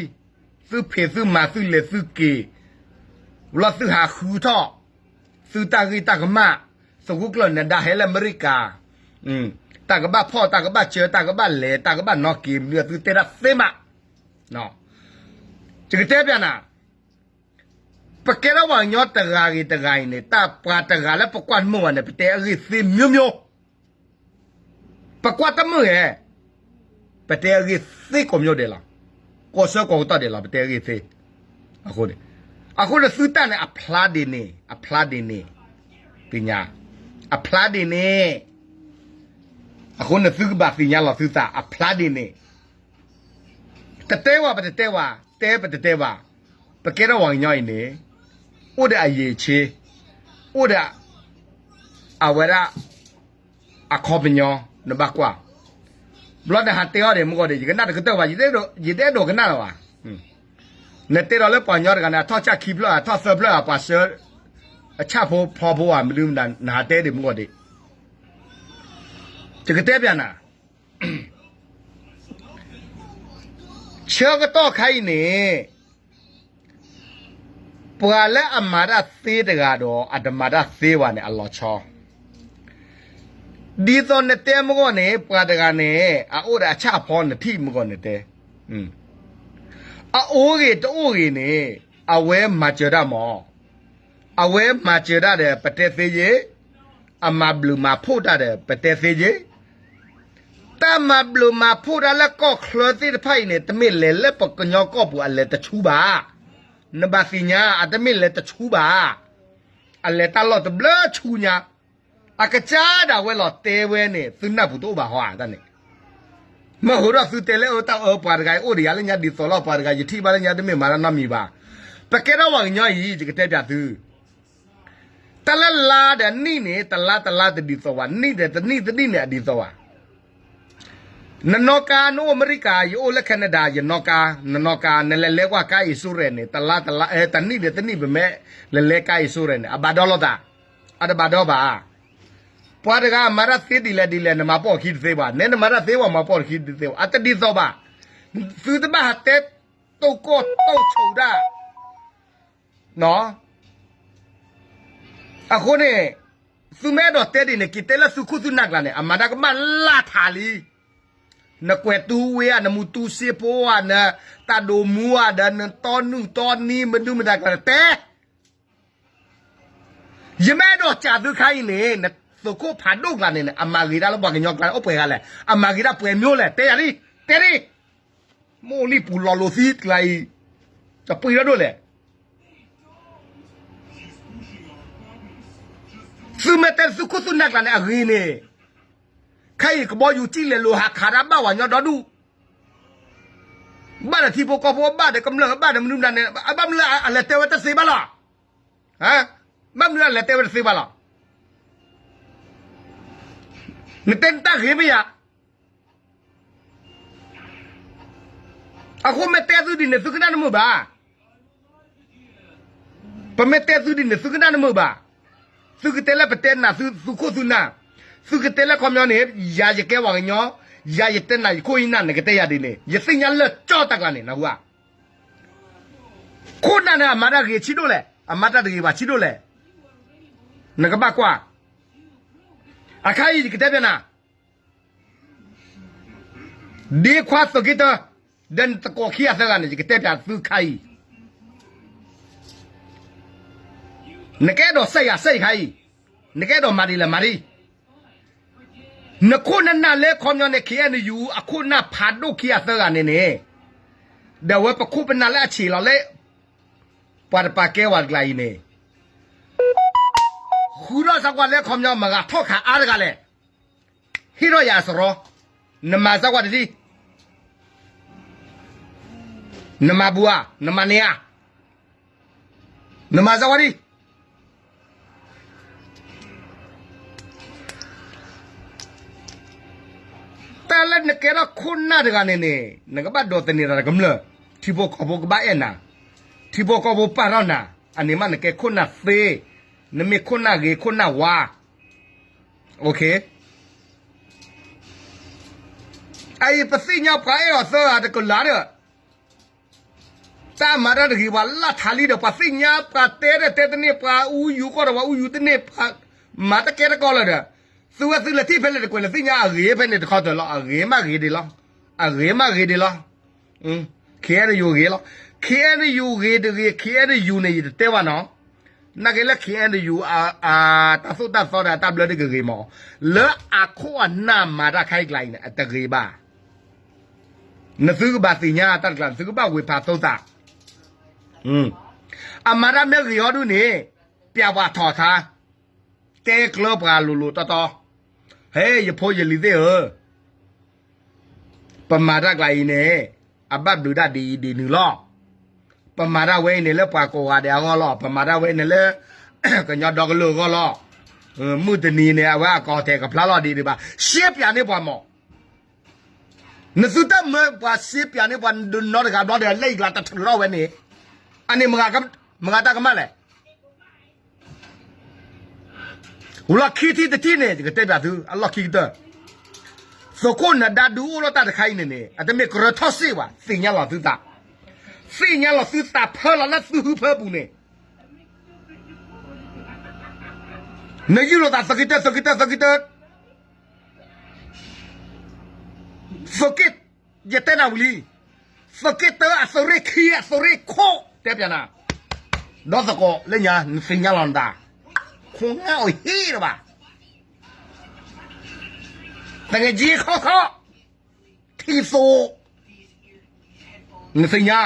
သုဖံးသုမၤသုလဲၤသုက့ၤ, ဘျီသုဟးဃုထီၣ်, သုတၢ်ဂ့ၢ်တၢ်ကမၣ်, သုးခိၣ်ကျၢၢ်နဒါဟဲလၢအမဲရကၤ, တၢ်ကဘၣ်ဖီၣ် တၢ်ကဘၣ်စၢၤ တၢ်ကဘၣ်လဲၤ တၢ်ကဘၣ်နီၣ်က့ၤ မနုၤသုတဲတၢ်သ့မး. ယကတဲပျးနၤ, ပကဲထီၣ်ပှၤကညီတဂၤဂ့ၤတဂၤအံၤန့ၣ် တၢ်ပှၤတဂၤလၢပကွၢ်တမုာ်ဘၣ်န့ၣ် ပတဲအဂ့ၢ်သ့မျိုးမျိုး, ပကွၢ်တမုာ်ဧဲ, ပတဲအဂ့ၢ်သ့ကိးမျိုးဒဲးလီၤ, ကိးဆၢကိးကတီၢ်ဒဲးလီၤ ပတဲအဂ့ၢ်သ့. အဃိန့ၣ်, အဃိန့ၣ်သုတၢ်န့ၣ် အဖျါဒ်န့ၣ် အဖျါဒ်န့ၣ်, သ့ၣ်ညါ, အဖျါဒ်န့ၣ်, အဃိန့ၣ်သုကဘၣ်သ့ၣ်ညါလီၤသုသး အဖျါဒ်န့ၣ်. တတဲဝဲ ပတတဲဝဲ, တဲပတတဲဝဲ, ပကဲထီၣ်ပှၤကညီအံၤန့ၣ်, အိၣ်ဒီးအရည်အချင်း, အိၣ်ဒီး အဝဲဒၣ် အခီပညီ, နဘၣ်ကွၢ်. ဘျီနဟးတဲအီၤဒံးမုၢ်ဂီၤဒံး ယကနၣ်တကတၢၢ်ဘၣ်, ယတအဲၣ်ဒိးကနၣ်လၢၤဘၣ်. နတဲဒီးလၢပှၤကညီတဂၤန့ၣ် အထီၣ်ဆၣ်ခံဖျၢၣ် အထီၣ်သၢဖျၢၣ် အပှၤဆှၢ အဆၣ်ဖိဖီဖိဧါ မနုၤမတၤ နဟးတဲဒံးမုၢ်ဂီၤဒံး. ယကတဲပျးနၤ ဆၢကတီၢ်ခါအံၤန့ၣ်, ပှၤလၢအမၤတၢ်သ့တဂၤဒီး အတမၤတၢ်သ့ဘၣ်န့ၣ် အလီၤဆီ. ဒ်သိးနတဲမုၢ်ဂီၤန့ၣ် ပှၤတဂၤန့ၣ် အအိၣ်ဒီးအဆၣ်အဖီနထံၣ်မုၢ်ဂီၤနတဲ, အအိၣ်ဂ့ၤတအိၣ်ဂ့ၤန့ၣ် အဝဲမၤစၢၤတၢ်မး, အဝဲမၤစၢၤတၢ်ဒီး ပတဲသ့ယ့ၣ်, အမၤဘျုးမၤဖှိၣ်တၢ်ဒီး ပတဲသ့ယ့ၣ်. တၢ်မၤဘျုးမၤဖှိၣ်တၢ်လၢကီၢ်ချၢသ့ၣ်တဖၣ်အံၤန့ၣ် တမ့ၢ်လဲၤလၢပကညီကီၢ်ပူၤအလဲၤတဆူဘၣ်. နဘၣ်သ့ၣ်ညါ အတမ့ၢ်လဲၤတဆူဘၣ်. အလဲၤတၢ်လီၢ်တဘျုးဆူညါ, အကစၢ်ဒၣ်ဝဲလီၤတဲဝဲန့ၣ် သုနၢ်ပူၤတအိၣ်ဘၣ်ဟီဧါတၢ်န့ၣ်. မ့ၢ်ဟးထီၣ်သုတဲလၢအတၢ်အၢ ပှၤတဂၤအံၤအိၣ်ဒီးယၤလၢညါဒ်သိးလီၤ ပှၤတဂၤယထံၣ်ဘၣ်လၢညါတမ့ၢ်မၤတၢ်နီတမံၤဘၣ်. ပကဲထီၣ်ပှၤကညီအံၤ ယကတဲပျးသု တၢ်လၢလါဒီးနံၣ်န့ၣ် တလါတလါတဒ်သိးဘၣ်, နံၣ်ဒီးတနံၣ်တနံၣ်န့ၣ် အဒ်သိးဘၣ်. နနီၣ်ကါ နအိၣ်အမဲရကၤ ယအိၣ်လၢ Canada ယနီၣ်ကါ, နနီၣ်ကါ နလဲၤလဲၤကွၢ်ကါ insurance န့ၣ် တလါတလါ တနံၣ်ဒီးတနံၣ် ပမ့ၢ်လဲၤလဲၤကါ insurance န့ၣ် အဘၣ်ဒီလီၤသး, အတဘၣ်ဒီဘၣ်. ပှၤတဂၤမၤတၢ်သ့ဒ်လဲၣ်ဒ်လဲၣ် နမၤပိာ်ခံတသ့ဘၣ်, နဲနမၤတၢ်သ့ဝဲမၤပိာ်ခံတသ့ဘၣ်, အတဒ်သိးဘၣ်. သုတဘၣ်ဟးတဲတိၢ်ကီၢ်တိၢ်ဆိးဒၣ် အဃိန့ၣ် သုမ့ၢ်အဲၣ်ဒိးတဲဒ်န့ၣ် က့ၤတဲလၢသုခိၣ်သုနၢ်ကျါန့ၣ် အမၤတၢ်ကမၣ်လၢထးလံ. နကွဲးတူဝ့ဧါ, နမူတူစ့ဖိဧါ, နတၢ်ဒိးမူဧါ, ဒီးနတီနုၢ်တီနံၤ မနုၤမတၤကျါန့ၣ် တဲ ယမ့ၢ်အဲၣ်ဒိးစံးသုခါအံၤန့ၣ် နသုးခိၣ်ဖးဒိၣ်ကျါန့ၣ် အမၤဂ့ၤတၢ်လၢပှၤကညီကျါန့ၣ် အိၣ်ပှဲၤဂၤလဲၣ်, အမၤဂ့ၤတၢ်ပှဲၤမျိုးလဲၣ်, တဲယၤဒ်, တဲဒ်, မ့ၢ်အိၣ်လံပူၤလီၤလိာ်သံကျါအံၤ တပှံၤထီၣ်ဒိၣ်လဲၣ်. သုမ့ၢ်တဲသုခိၣ်သုနၢ်ကျါန့ၣ် အဂ့ၤန့ၣ်, ခဲအံၤကဘီယူၤကံၣ်လဲၤလိၤဟးခးတၢ်ဘၣ်ဝဲညီဒီဒူၣ်, ဘၣ်ဒီးထံဖိကီၢ်ဖိ ဘၣ်ဒီးကမျၢၢ် ဘၣ်ဒီးမနုၤမနုၤန့ၣ် ဘၣ်မနုၤလၢအလဲၤတဲဝဲတသ့ဘၣ်လီၤ. ဘၣ်မနုၤအလဲၤတဲဝဲတသ့ဘၣ်လီၤ. နတဲနတၢ်ဂ့ၤမ့ၢ်ယၤ အဃိမ့ၢ်တဲသုဒ်န့ၣ် သုကနၣ်တမုာ်ဘၣ်. ပမ့ၢ်တဲသုဒ်န့ၣ် သုကနၣ်တမုာ်ဘၣ်. သုကတဲလၢပတဲနၤသု သုခိၣ်သုနၢ်, သုကတဲလၢခီပညီန့ၣ် ယၤယကဲပှၤကညီ, ယၤယတဲနၤယခိၣ်ယနၢ် နကတဲယၤဒ်န့ၣ် ယသ့ၣ်ညါလၢာ်ကၠီတၢ်ကျါန့ၣ် နၢ်ဟူဧါ. ခိၣ်နၢ်န့ၣ် အမၤတၢ်ဂ့ၤဆံးဒိၣ်လဲၣ်, အမၤတၢ်တဂ့ၤဘၣ်ဆံးဒိၣ်လဲၣ်. နကဘၣ်ကွၢ်, အခါအံၤယကတဲပျးနၤ ဒ့ခွါသုးက့တၢ, ဒီးနသကိးခံဂၤသၢဂၤန့ၣ် ယကတဲပျးသုခါအံၤ, နကအဲၣ်ဒိးစဲယၤစဲယၤခါအံၤ, နကအဲၣ်ဒိးမၤဒ်လဲၣ်မၤဒ်, နခိၣ်နနၢ်လၢခီပညီန့ၣ် ခ့ၣ်အဲၣ်ယူၣ် အခိၣ်နၢ်ဖးဒိၣ်ခံဂၤသၢဂၤန့ၣ်န့ၣ်, ဒီးဝဲပခိၣ်ပနၢ်လၢအဆံးလီၤလၢ ပှၤတပာ်ကဲဝဲတကျါအံၤန့ၣ် ဃုထီၣ်စၢ်ကွၢ်လၢခီပညီ မတၤဂၤထီၣ်ခးအါတဂၤလဲၣ်. ဟ့ၣ်ထီၣ်ယၤအစရီ, နမၤစၢ်ကွၢ်တထံၣ်, နမၤဘူးဧါ, နမၤန့ၢ်ဧါ, နမၤစၢ်ကွၢ်ဒံး. တၢ်လၢနကဲထီၣ်ခိၣ်နၢ်တဂၤန့ၣ်န့ၣ် နကဘၣ်ဒိးသန့ၤတၢ်တကမျၢၢ်, ထံဖိကီၢ်ဖိကဘၣ်အဲၣ်နၤ, ထံဖိကီၢ်ဖိပာ်ထီၣ်နၤ, အန့ၣ်မးနကဲခိၣ်နၢ်သ့, နမ့ၢ်ခိၣ်နၢ်ဂ့ၤခိၣ်နၢ်ဝါ. အအံၤပသ့ၣ်ညါပှၤအဲၣ်အီၤသၢဂၤတကလးဒီး တၢ်မၤတၢ်တဂ့ၤ ပှၤလၢ်ထးလံဒီး ပှၤသ့ၣ်ညါ ပှၤတဲဒီးတဲတန့ၢ် ပှၤအူယူၤကီၢ်ဒီး ပှၤအူယူၤတန့ၢ် ပှၤမၤတကဲတကီလၢၤဒီး သုဝဲသုလဲၤထံၣ်ဖဲလဲၣ်တကွဲး နသ့ၣ်ညါအဂ့ၤဖဲန့ၣ်တခီတၢၤလီၤ. အဂ့ၤမးဂ့ၤဒံးလီၤ. အဂ့ၤမးဂ့ၤဒံးလီၤ. ခ့ၣ်အဲၣ်ယူၣ်ဂ့ၤလီၤ. ခ့ၣ်အဲၣ်ယူၣ်ဂ့ၤတဂ့ၤ ခ့ၣ်အဲၣ်ယူၣ်န့ၣ် ယတတဲဘၣ်နီၤ. နာ်က့လၢ ခ့ၣ်အဲၣ်ယူၣ် အတၢ်သိၣ်တၢ်သီဒီးတၢ်ဘျၢဒ်ကဂ့ၤမး, လၢအခိၣ်အနၢ်မၤတၢ်ခဲအံၤကျါအံၤန့ၣ် အတဂ့ၤဘၣ်. နသုကဘၣ်သ့ၣ်ညါတၢ်တကျါ နသုကဘၣ်ဝ့ၤဖးသိသး. အမၤတၢ်မ့ၢ်ဂ့ၤဟီဒုန့ၣ် ပျးပှၤထီၣ်ထါ, တဲကျၢပှၤလိၤလိၤတီတီ, ဟဲ ယဖိယလံၤသ့ၣ်ဧၢ, ပမၤတၢ်ကျါအံၤန့ၣ် အဘၣ်ဘျုးတၢ်ဒ်အံၤဒ်နုၤလီၤ. ပမၤတၢ်ဝဲအံၤန့ၣ်လၢပှၤကိးဂၤဒဲးအဂီၢ်လီၤ. ပမၤတၢ်ဝဲအံၤန့ၣ်လၢ ကညီဒီကလုာ်အဂီၢ်လီၤ. မုၢ်တနံၤန့ၣ် အဝဲအကီၢ်ထဲကဖျါလီၤဒ်ဒံးဘၣ်. ရှဲပျးန့ၢ်ပှၤမး. နသုတၢ်မၢပှၤရှဲပျးန့ၢ်ပှၤ နီတဂၤဘျီဒီး အလဲၤအံၤကျါတထုးထီၣ်ဝဲန့ၣ်, အန့ၣ်မတၤတၢ်ကမၣ်လဲၣ်. လီၢ်ခံထံၣ်တထံၣ်န့ၣ် ယကတဲပျးသု အလီၢ်ခံကတၢၢ်. သုးခိၣ်နဒါဒုးအိၣ်ထီၣ်တၢ်တခါအံၤန့ၣ်န့ၣ် အတမ့ၢ်ကရၢထီၣ်စ့ၢ်ဘၣ်, သ့ၣ်ညါလီၤသုသး, သ့ၣ်ညါလီၤသုသးဖၢလီၤလၢသုဟုဖၢပူၤန့ၣ် နယုၢ်လိာ်သးသုးက့တၢၢ် သုးက့တၢၢ် သုးက့တၢၢ်, သုးက့, ယတဲနၤဝံၤလံ, သုးက့တၢၢ်အသုးရ့ၣ်ခံ အသုးရ့ၣ်ခိၣ် တဲပျးနၤ, ဒီးသကိးလၢညါ နသ့ၣ်ညါလီၤနသး, ခိၣ်နၢ်အိၣ်ဟ့ၣ်လၢၤဘၣ်, တကယ့ၤခီခီ, ထံၣ်သိး, နသ့ၣ်ညါ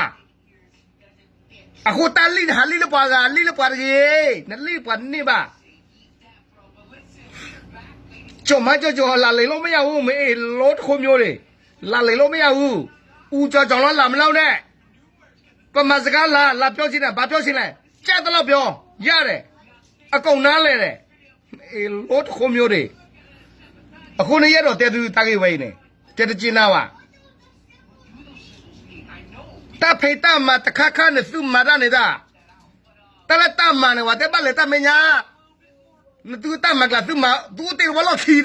အဃိတၢ်လံၣ်နဟးလံၣ်လၢပှၤဂၤ လံၣ်လၢပှၤတဂ့ၤ, နလံၣ်ပှၤတန့ၢ်ဘၣ်. ကၠီၤမါကၠီၤကၠီၤ လာလိာ်လိာ်မ့ၢ်ယၤအူ မ့ၢ်အ့ၣ်လိတခိၣ်မျိုးန့ၣ်, လာလိာ်လိာ်မ့ၢ်ယၤအူ, အူကၠီၤကၠီၤလီၤ လာမ့ၢ်လီၤန့ၣ်, ပမၤစကားလာ လာပြောချင်တာ ဘာပြောချင်လဲ, ကြားတလောက်ပြော, ရတယ်, အကုန်နားလည်တယ်, အ့ၣ်လိတခိၣ်မျိုးန့ၣ်, အဃိန့ၣ်ယအဲၣ်ဒိးတဲသုတၢ်ဂ့ၢ်ဝဲအံၤန့ၣ်, တဲတက့ၢ်နၤဘၣ် တၢ်ဖံးတၢ်မၤတခါခါန့ၣ် သုမၤတၢ်န့ၣ်တၢ်, တၢ်လၢတၢ်မၤန့ၣ် ပှၤတဲဘၣ်လဲၤတၢ်မဲာ်ညါ, နသုတၢ်မၤကျါ သုမၤ သုအိၣ်တ့ၢ်ဝဲလီၢ်ခံဒီး,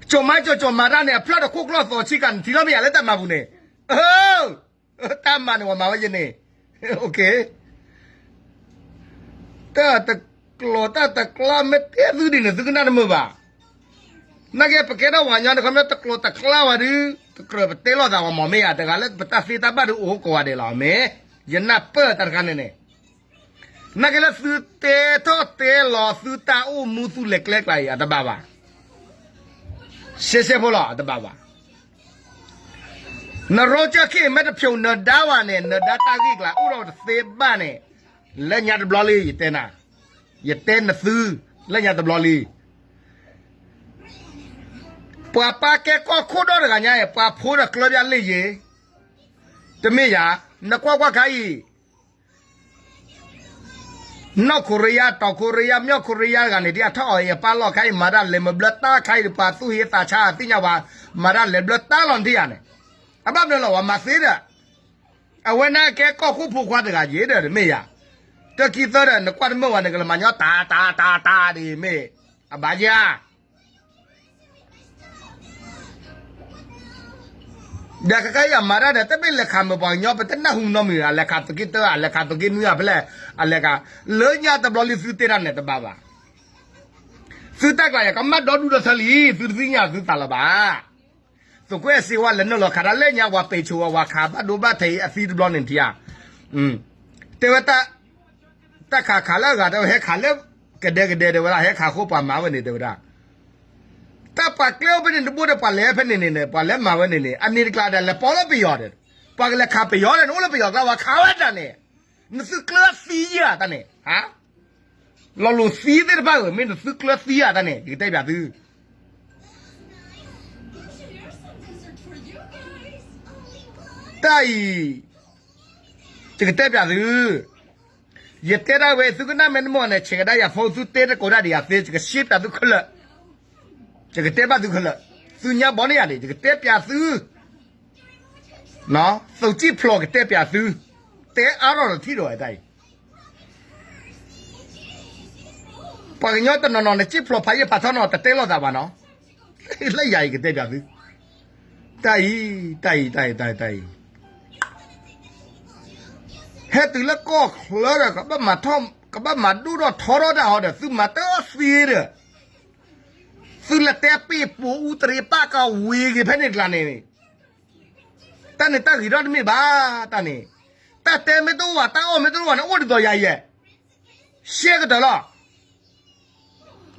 ကၠီၤမါကၠီၤကၠီၤမၤတၢ်န့ၣ် အဖျၢၣ်တခိၣ်ကျီၢ်သီဆံကၤန့ၣ် ထံၣ်လီၤမ့ၢ်ယၤလၢတၢ်မၤပူၤန့ၣ်, အၢ တၢ်မၤန့ၣ် ပှၤမၤဝဲယဲန့ၣ်, တၢ်တကျိၤတၢ်တကျါ မ့ၢ်တဲသုဒ်န့ၣ် သုကနၣ်တမုာ်ဘၣ်. နာ်က့ ပကဲထီၣ်ပှၤကညီန့ၣ် ခီဖျိတကျိၤတကျါဝဲဒုး တကြၢးပတဲလိာ်သးဝဲမ့ၢ်မ့ၢ်ဧါ, တဂၤလၢပတၢ်သ့တၢ်ဘၣ်ဒုးအိၣ်ကိးဂၤဒဲးလီၤ မ့ၢ်, ယနၢ်ပၢၢ်တၢ်တခါန့ၣ်န့ၣ်, နာ်က့လၢသုတဲထီၣ်တဲလီၤ သုတၢ်အိၣ်မူသုလဲၤကျဲကျါအံၤ အတဘၣ်ဘၣ်. ရှဲရှဲဖိလီၤ အတဘၣ်ဘၣ်. နရိကၢၢ်ခ့ၣ် မ့ၢ်တဖျိးနဒါဘၣ်န့ၣ် နဒါတၢ်ဂ့ၢ်ကျါ အိၣ်ဒီးတသ့ဘၣ်န့ၣ်, လၢညါတဘျီလံ ယတဲနၤ, ယတဲနသု, လၢညါတဘျီလံ. ပှၤပၢ်ကဲကီၢ်ခိၣ်ဒီတဂၤညါအံၤ ပှၤဖိဒီးကျၢၢ်ပၠၣ်လ့ၣ်ယ့ၤ, တမ့ၢ်ယၤ, နကွၢ်ကွၢ်ခါအံၤ နီၢ်ခိရံယါ တီၤခိရံယါ မၠီၢ်ခိရံယါတဂၤန့ၣ် ဒ်အထီၣ်အီၤအံၤအပၢ်လီၢ်ခါအံၤ မၤတၢ်လဲၤမၤဘျၢတၢ်ခါအံၤ ပှၤသူၣ်ဟ့သးဆါသ့ၣ်ညါဝဲ, မၤတၢ်လဲၤဘျၢတၢ်လီၤနထံၣ်ယၤန့ၣ်, အဘၣ်မနုၤလီၤ ပှၤမၤသ့ဒီး, အဝဲန့ၣ်ကဲကီၢ်ခိၣ်ဖိခွါတဂၤယ့ၤဒီးတမ့ၢ်ယၤ, တခံသၢဒီး နကွၢ်တမုာ်ဝဲ နကလဲၤမၤညီတၢ်တၢ်တၢ်တၢ်ဒ်မ့ၢ်, အဘၣ်ယၤ ဒီးခဲခါအံၤအမၤတၢ်ဒီး တမ့ၢ်လဲၤခးမုာ်ပှၤကညီ ပတနၢ်ဟူနီတမံၤ အလဲၤခးသုးက့တၢ အလဲၤခးသုးက့နွံ အဖဲလဲၣ်, အလဲၤခး, လၢညါတဘျီလံသုတဲတၢ်န့ၣ်တဘၣ်ဘၣ်. သုတၢ်ကျးယၤကမၣ်ဒီဒူၣ်ဒီထၢလံ သုတသ့ၣ်ညါသုသးလၢၤဘၣ်. သုးကွဲးစ့ဝါလဲၤနုာ်လီၤခးတၢ်လၢညါ ပှၤပ့ၤဆိဝဲ ပှၤခးဘၣ်ဒိဘၣ်ထံးအသံတဘျီန့ၣ်ထံဧါ, တဲဝဲ တၢ်ခးခးလၢအဂၤ တဲဝဲဟဲခးလၢကဒဲကဒဲ တဲဝဲဒၣ် ဟဲခးဃိပှၤမၤဝဲန့ၣ် တဲဝဲဒၣ် တၢ်ပှၤကျဲအိၣ်ဖဲန့ၣ်တဘိဒီး ပှၤလဲၤဖဲန့ၣ်န့ၣ် ပှၤလဲၤမၤဝဲန့ၣ်န့ၣ် အန့ၣ်တကျါဒီး လဲၤပိာ်လၢပယီၤဒီး, ပှၤကလဲၤခးပယီၤဒီး နအိၣ်လၢပယီၤကျါ ပှၤခးဝဲတၢ်န့ၣ်, နသုကျၢၤသံယၤတၢ်န့ၣ်, လီၤလိာ်သံသ့ၣ်တဖၣ်ဧၢ မ့ၢ်နသုကျၢၤသံယၤတၢ်န့ၣ် ယကတဲပၠးသု တၢ်အံၤ ယကတဲပၠးသု, ယတဲဒၣ်ဝဲ သုကနၣ်မ့ၢ်တမ့ၢ်န့ၣ် ဆဲးကဒါယၤဖိ သုတဲတကိးဒၣ်ဒံးယၤသ့ ယကရှင်းပၠးသုခဲလၢာ်, ယကတဲဘၣ်သုခဲလၢာ်, သုညါဘီန့ၢ်ယၤန့ၣ် ယကတဲပၠးသု, သုးကံၣ်ဖျိးကတဲပၠးသု, တဲအါထီၣ်ဒီးထံၣ်ဒီးဝဲတၢ်အံၤ ပှၤကညီတနီၤနီၤန့ၣ် ကံၣ်ဖျိးဖးယံာ်ဖးထီနီၤ တတဲလိာ်သးဘၣ်နီၤ, လၢယၤအံၤကတဲပၠးသု, တၢ်အံၤ, တၢ်အံၤ, တၢ်အံၤ, တၢ်အံၤ, ဟဲတုၤလၢကီၢ်ချၢဒီး ကဘၣ်မၤထီၣ်, ကဘၣ်မၤဒိၣ်ထီၣ်ထီထီၣ်တၢ်ဟီဒီး သုမၤတသ့ဒီး, သုလဲၤတဲပ့ၢ်ပိာ်အူတရံးပၢ်ကဝံၤဂ့ၤဖဲန့ၣ်တကျါန့ၣ်, တၢ်န့ၣ်တၢ်ဂ့ၤထီၣ်တမ့ၢ်ဘၣ်, တၢ်န့ၣ်, တၢ်တဲမ့ၢ်တအိၣ်ဘၣ် တၢ်အီၣ်မ့ၢ်တအိၣ်ဘၣ်န့ၣ် အိၣ်ဒ်သိးယၤယဲၢ်, ရှဲကတၢၢ်လီၤ,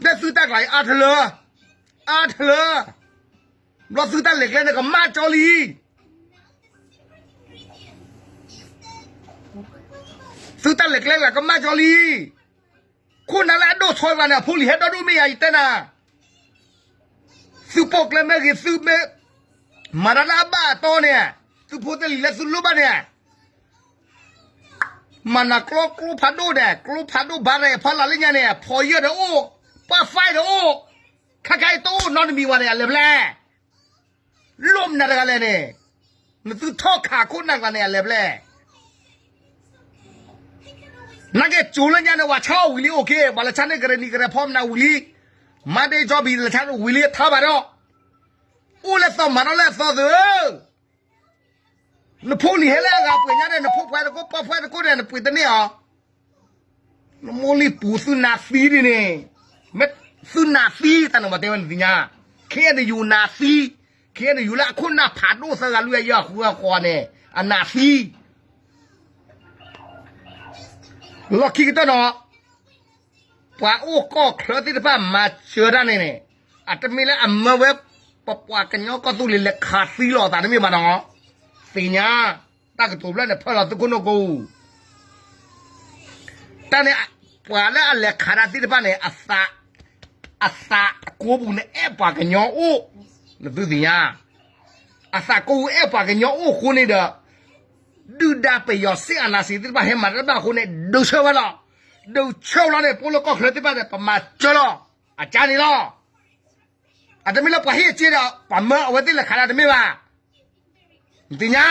ဒီးသုတၢ်ကျးအံၤအါထလၢ, အါထလၢ, ဘျီသုတၢ်လဲၤကျဲန့ၣ်ကမၣ်ကၠီလံ သုတၢ်လဲၤကျဲလၢကမၣ်ကၠီလံ, ခိၣ်နၢ်လၢအဒိၣ်ဆီတကျါန့ၣ် အဖိလံၤဟဲဒီဒူၣ်မ့ၢ်ယၤ ယတဲနၤ, သုပိာ်ကျဲမ့ၢ်ဂ့ၤ သုမ့ၢ်မၤတၢ်လၢအဘၣ်အတီန့ၣ်, သုဖိသ့ၣ်လံၤလၢသုလိၣ်ဘၣ်န့ၣ်, မၤနၤကျိ ကျိဖးဒိၣ်ဒီး ကျိဖးဒိၣ်ဘါန့ၣ် ဖီလာ်လၢညါန့ၣ် ဖီယၢၢ်ဒီးအိၣ်, ပၢ်ဖးဒီးအိၣ်, ခဲခါအံၤတအိၣ်နီတမံၤဝဲန့ၣ် အလဲၤဖဲလဲၣ် လိၣ်မနုၤတဂၤလဲၣ်န့ၣ်, နသုထီၣ်ခးခိၣ်နၢ်ကျါန့ၣ် အလဲၤဖဲလဲၣ်, နာ်က့ၤကၠိလၢညါန့ၣ် ဝၤဆါအီၣ်ဝံၤလံ အိၣ်ခ့, ပှၤလဲၤဆါန့ၣ် ကရ့ၣ်နံၤကရ့ၣ်ဖီမနၤဝံၤလံ, မၤဒ့ကၠီဘံၤ လဲၤဆါဝံၤလံ ထါဘၣ်ဒီး, အိၣ်လၢသီမၤထီၣ်လၢအသီသုဧၢ, နဖိလံၤဟဲလၢအဂၤပှ့ၤညါဒီး နဖိခွါတကိး ပှၤခွါတကိးဒီး နပှ့ၤတန့ၢ်အီၤ နမိၢ်လံၤပူၤသုနးသံဒ်န့ၣ်, မ့ၢ်သုနးသံ တၢ်နမၤတဲဝဲနသ့ၣ်ညါ, ခဲအံၤနယူၤနးသံ, ခဲအံၤနယူၤလၢအခိၣ်နၢ်ဖးဒိၣ်သၢဂၤလွံၢ်ဂၤယဲၢ်ဂၤဃုဂၤဃီန့ၣ် အနးသံ, လီၢ်ခံကတၢၢ်နီၤ, ပှၤအိၣ်ကီၢ်ချၢသ့ၣ်တဖၣ်မၤစၢၤတၢ်န့ၣ်န့ၣ်, အတမ့ၢ်လၢအမၢဝဲ ပပှၤကညီကီၢ်သူလ့ၤလဲၤခးသံလီၤအသးတမ့ၢ်ဘၣ်နီၤ, သ့ၣ်ညါ, တၢ်ကတိၤဖျၢၣ်န့ၣ် ဖၢလီၤသုခိၣ်နူာ်ကိၣ် တၢ်န့ၣ်, ပှၤလၢအလဲၤခးတၢ်သ့ၣ်တဖၣ်န့ၣ် အသး, အသးကိးပူၤန့ၣ် အဲၣ်ပှၤကညီအိၣ်, နသုသ့ၣ်ညါ, အသးကိးပူၤအဲၣ်ပှၤကညီအိၣ်အဃိန့ၣ်ဒီး, ဒုၣ်ဒါပယီၤစစ်အာဏာရှင်သ့ၣ်တဖၣ်ဟဲမၤတၢ်တဘၣ်အဃိန့ၣ် ဒုးဆၢဝဲလီၤ, ဒုးဆၢလီၤန့ၣ် ပအိၣ်လၢကီၢ်ချၢသ့ၣ်တဖၣ်န့ၣ် ပမၤစၢၤလီၤ, အကါန့ၣ်လီၤ အတမ့ၢ်လၢပှၤဟ့ၣ်အစ့ဒီး ပှၤမၢအဝဲသ့ၣ်လဲၤခးတၢ်တမ့ၢ်ဘၣ်, နသ့ၣ်ညါ,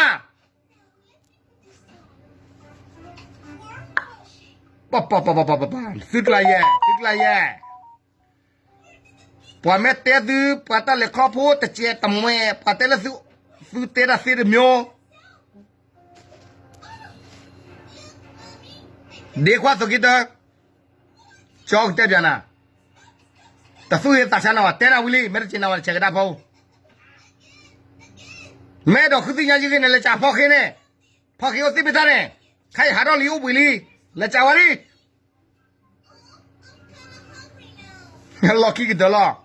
ပပပပပပပ, သုကျါယဲၢ်, သုကျါယဲၢ်, ပှၤမ့ၢ်တဲသု ပှၤတၢ်လဲၤခီဖျိတစဲးတမှဲ, ပှၤတဲလၢသု, သုတဲတၢ်သ့တမျိုး, ဒ့ခွါသုးက့တၢ ကၠီကတဲပၠးနၤ, တသူၣ်ဟ့သးဆါနၤဘၣ် တဲနၤဝံၤလံ မ့ၢ်တစဲးနၤဘၣ် နဆဲးကဒါဖီ, မ့ၢ်အဲၣ်ဒိးဃုသ့ၣ်ညါယဂ့ၢ်န့ၣ် လဲၤစးဖီဃ့န့ၣ်, ဖီဃ့အိၣ်သ့ၣ်ပ့ၤတၢ်န့ၣ်, ခဲအံၤဟးထီၣ်လံအိၣ်ဘှံးလံ, လဲၤစးဝဲလံ လီၢ်ခံကတၢၢ်လီၤ,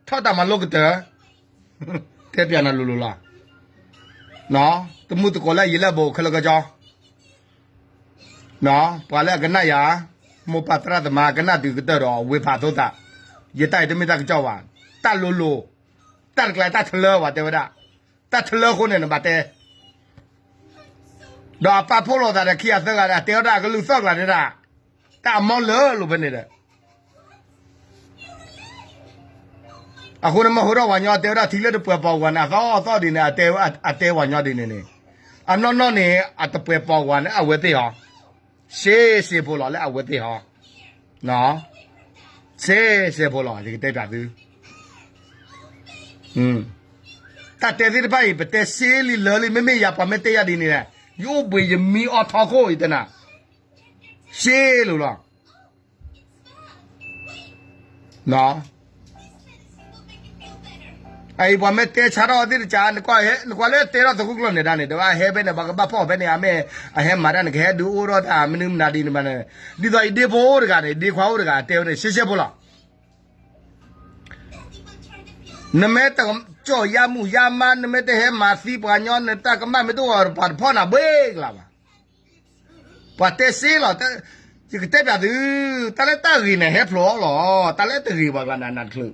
ထီၣ်တၢ်မၤလိကတၢၢ်, တဲပၠးနၤလိၤလိၤလီၤ, တမုၢ်တကိးလၢယလဲၤဘိးခဲလၢာ်ကၠီ, ပှၤလၢအကနၣ်ယၤ, မိၢ်ပၢ်သရၣ်သမါကနၣ်တုၤကတၢၢ်ဒီး ဝ့ၤဖးသိသး, ယတၢ်အံၤတမ့ၢ်တၢ်ကစီၣ်ဘၣ်, တၢ်လိၤလိၤ, တၢ်တကျါတၢ်ထလၢဝဲတဲဝဲဒၣ်, တၢ်ထလၢအဃိန့ၣ်နဘၣ်တဲ, ဒီးအပာ်ဖှိၣ်လိာ်သးဒီးခံဂၤသၢဂၤဒီး အတဲဝဲဒၣ်အကလုၢ်သီၣ်ကျါတဲဒၣ်, တၢ်အမီလၢလိာ်ဖဲန့ၣ်ဒီး အဃိန့ၣ်မ့ၢ်ဟိထီၣ်ပှၤညီတဲဝဲဒၣ်ထံလၢတပှဲၤပီၤဝၤန့ၣ် အသီၣ်အသီၣ်ဒ်န့ၣ် အတဲပှၤညီဒ်န့ၣ်န့ၣ်, အနီၢ်နီၢ်န့ၣ် အတပှဲၤပီၤဝၤန့ၣ် အဝဲသ့ၣ်ဟီ, စ့စ့ဖိလီၤလၢအဝဲသ့ၣ်ဟီ, စ့စ့ဖိလီၤ ယကတဲပၠးသု, တၢ်တဲသ့ၣ်တဖၣ်အံၤ ပတဲစ့လံလၢာ်လံ မ့မ့ၢ်ယၤပှၤမ့ၢ်တဲယၤဒ်န့ၣ်, ယအိၣ်ဘှံးယမံအီထီခိၣ် ယတဲနၤ, စ့လိာ်လီၤ. အအံၤပှၤမ့ၢ်တဲဆါထီၣ်သ့ၣ်တကး နကွၢ်လၢတဲထီၣ်သကိးကျိာ်န့ၣ်ဒၣ်န့ၣ် တဘၣ်ဟဲဖဲန့ၣ် ပှၤကဘၣ်ဖီၣ်ဖဲန့ၣ် အမ့ၢ်အဟဲမၤတၢ်န့ၣ် ကဟဲဒုးအိၣ်ထီၣ်တၢ်မနုၤမနုၤဒ်န့ၣ်ဘၣ်န့ၣ်, ဒ်သိးအံၤဒ့ဖိအိၣ်တဂၤန့ၣ် ဒ့ခွါအိၣ်တဂၤ တဲဝဲန့ၣ် ရှဲရှဲဖိလီၤ. နမ့ၢ်တကၠီၣ်ယါမူၢ်ယါမါ နမ့ၢ်တဟဲမၤသံပှၤညီ နတၢ်ကမၣ်မ့ၢ်တအိၣ် ပှၤတဖီၣ်နၤဘှ့ကလါဘၣ်. ပှၤတဲစ့လီၤ, ယကတဲပၠးသု, တၢ်လၢတၢ်ဂ့ၤန့ၣ် ဟဲဖျိးအီၤလီၤ, တၢ်လၢတဂ့ၤပှၤကျါန့ၣ် နးတချုး,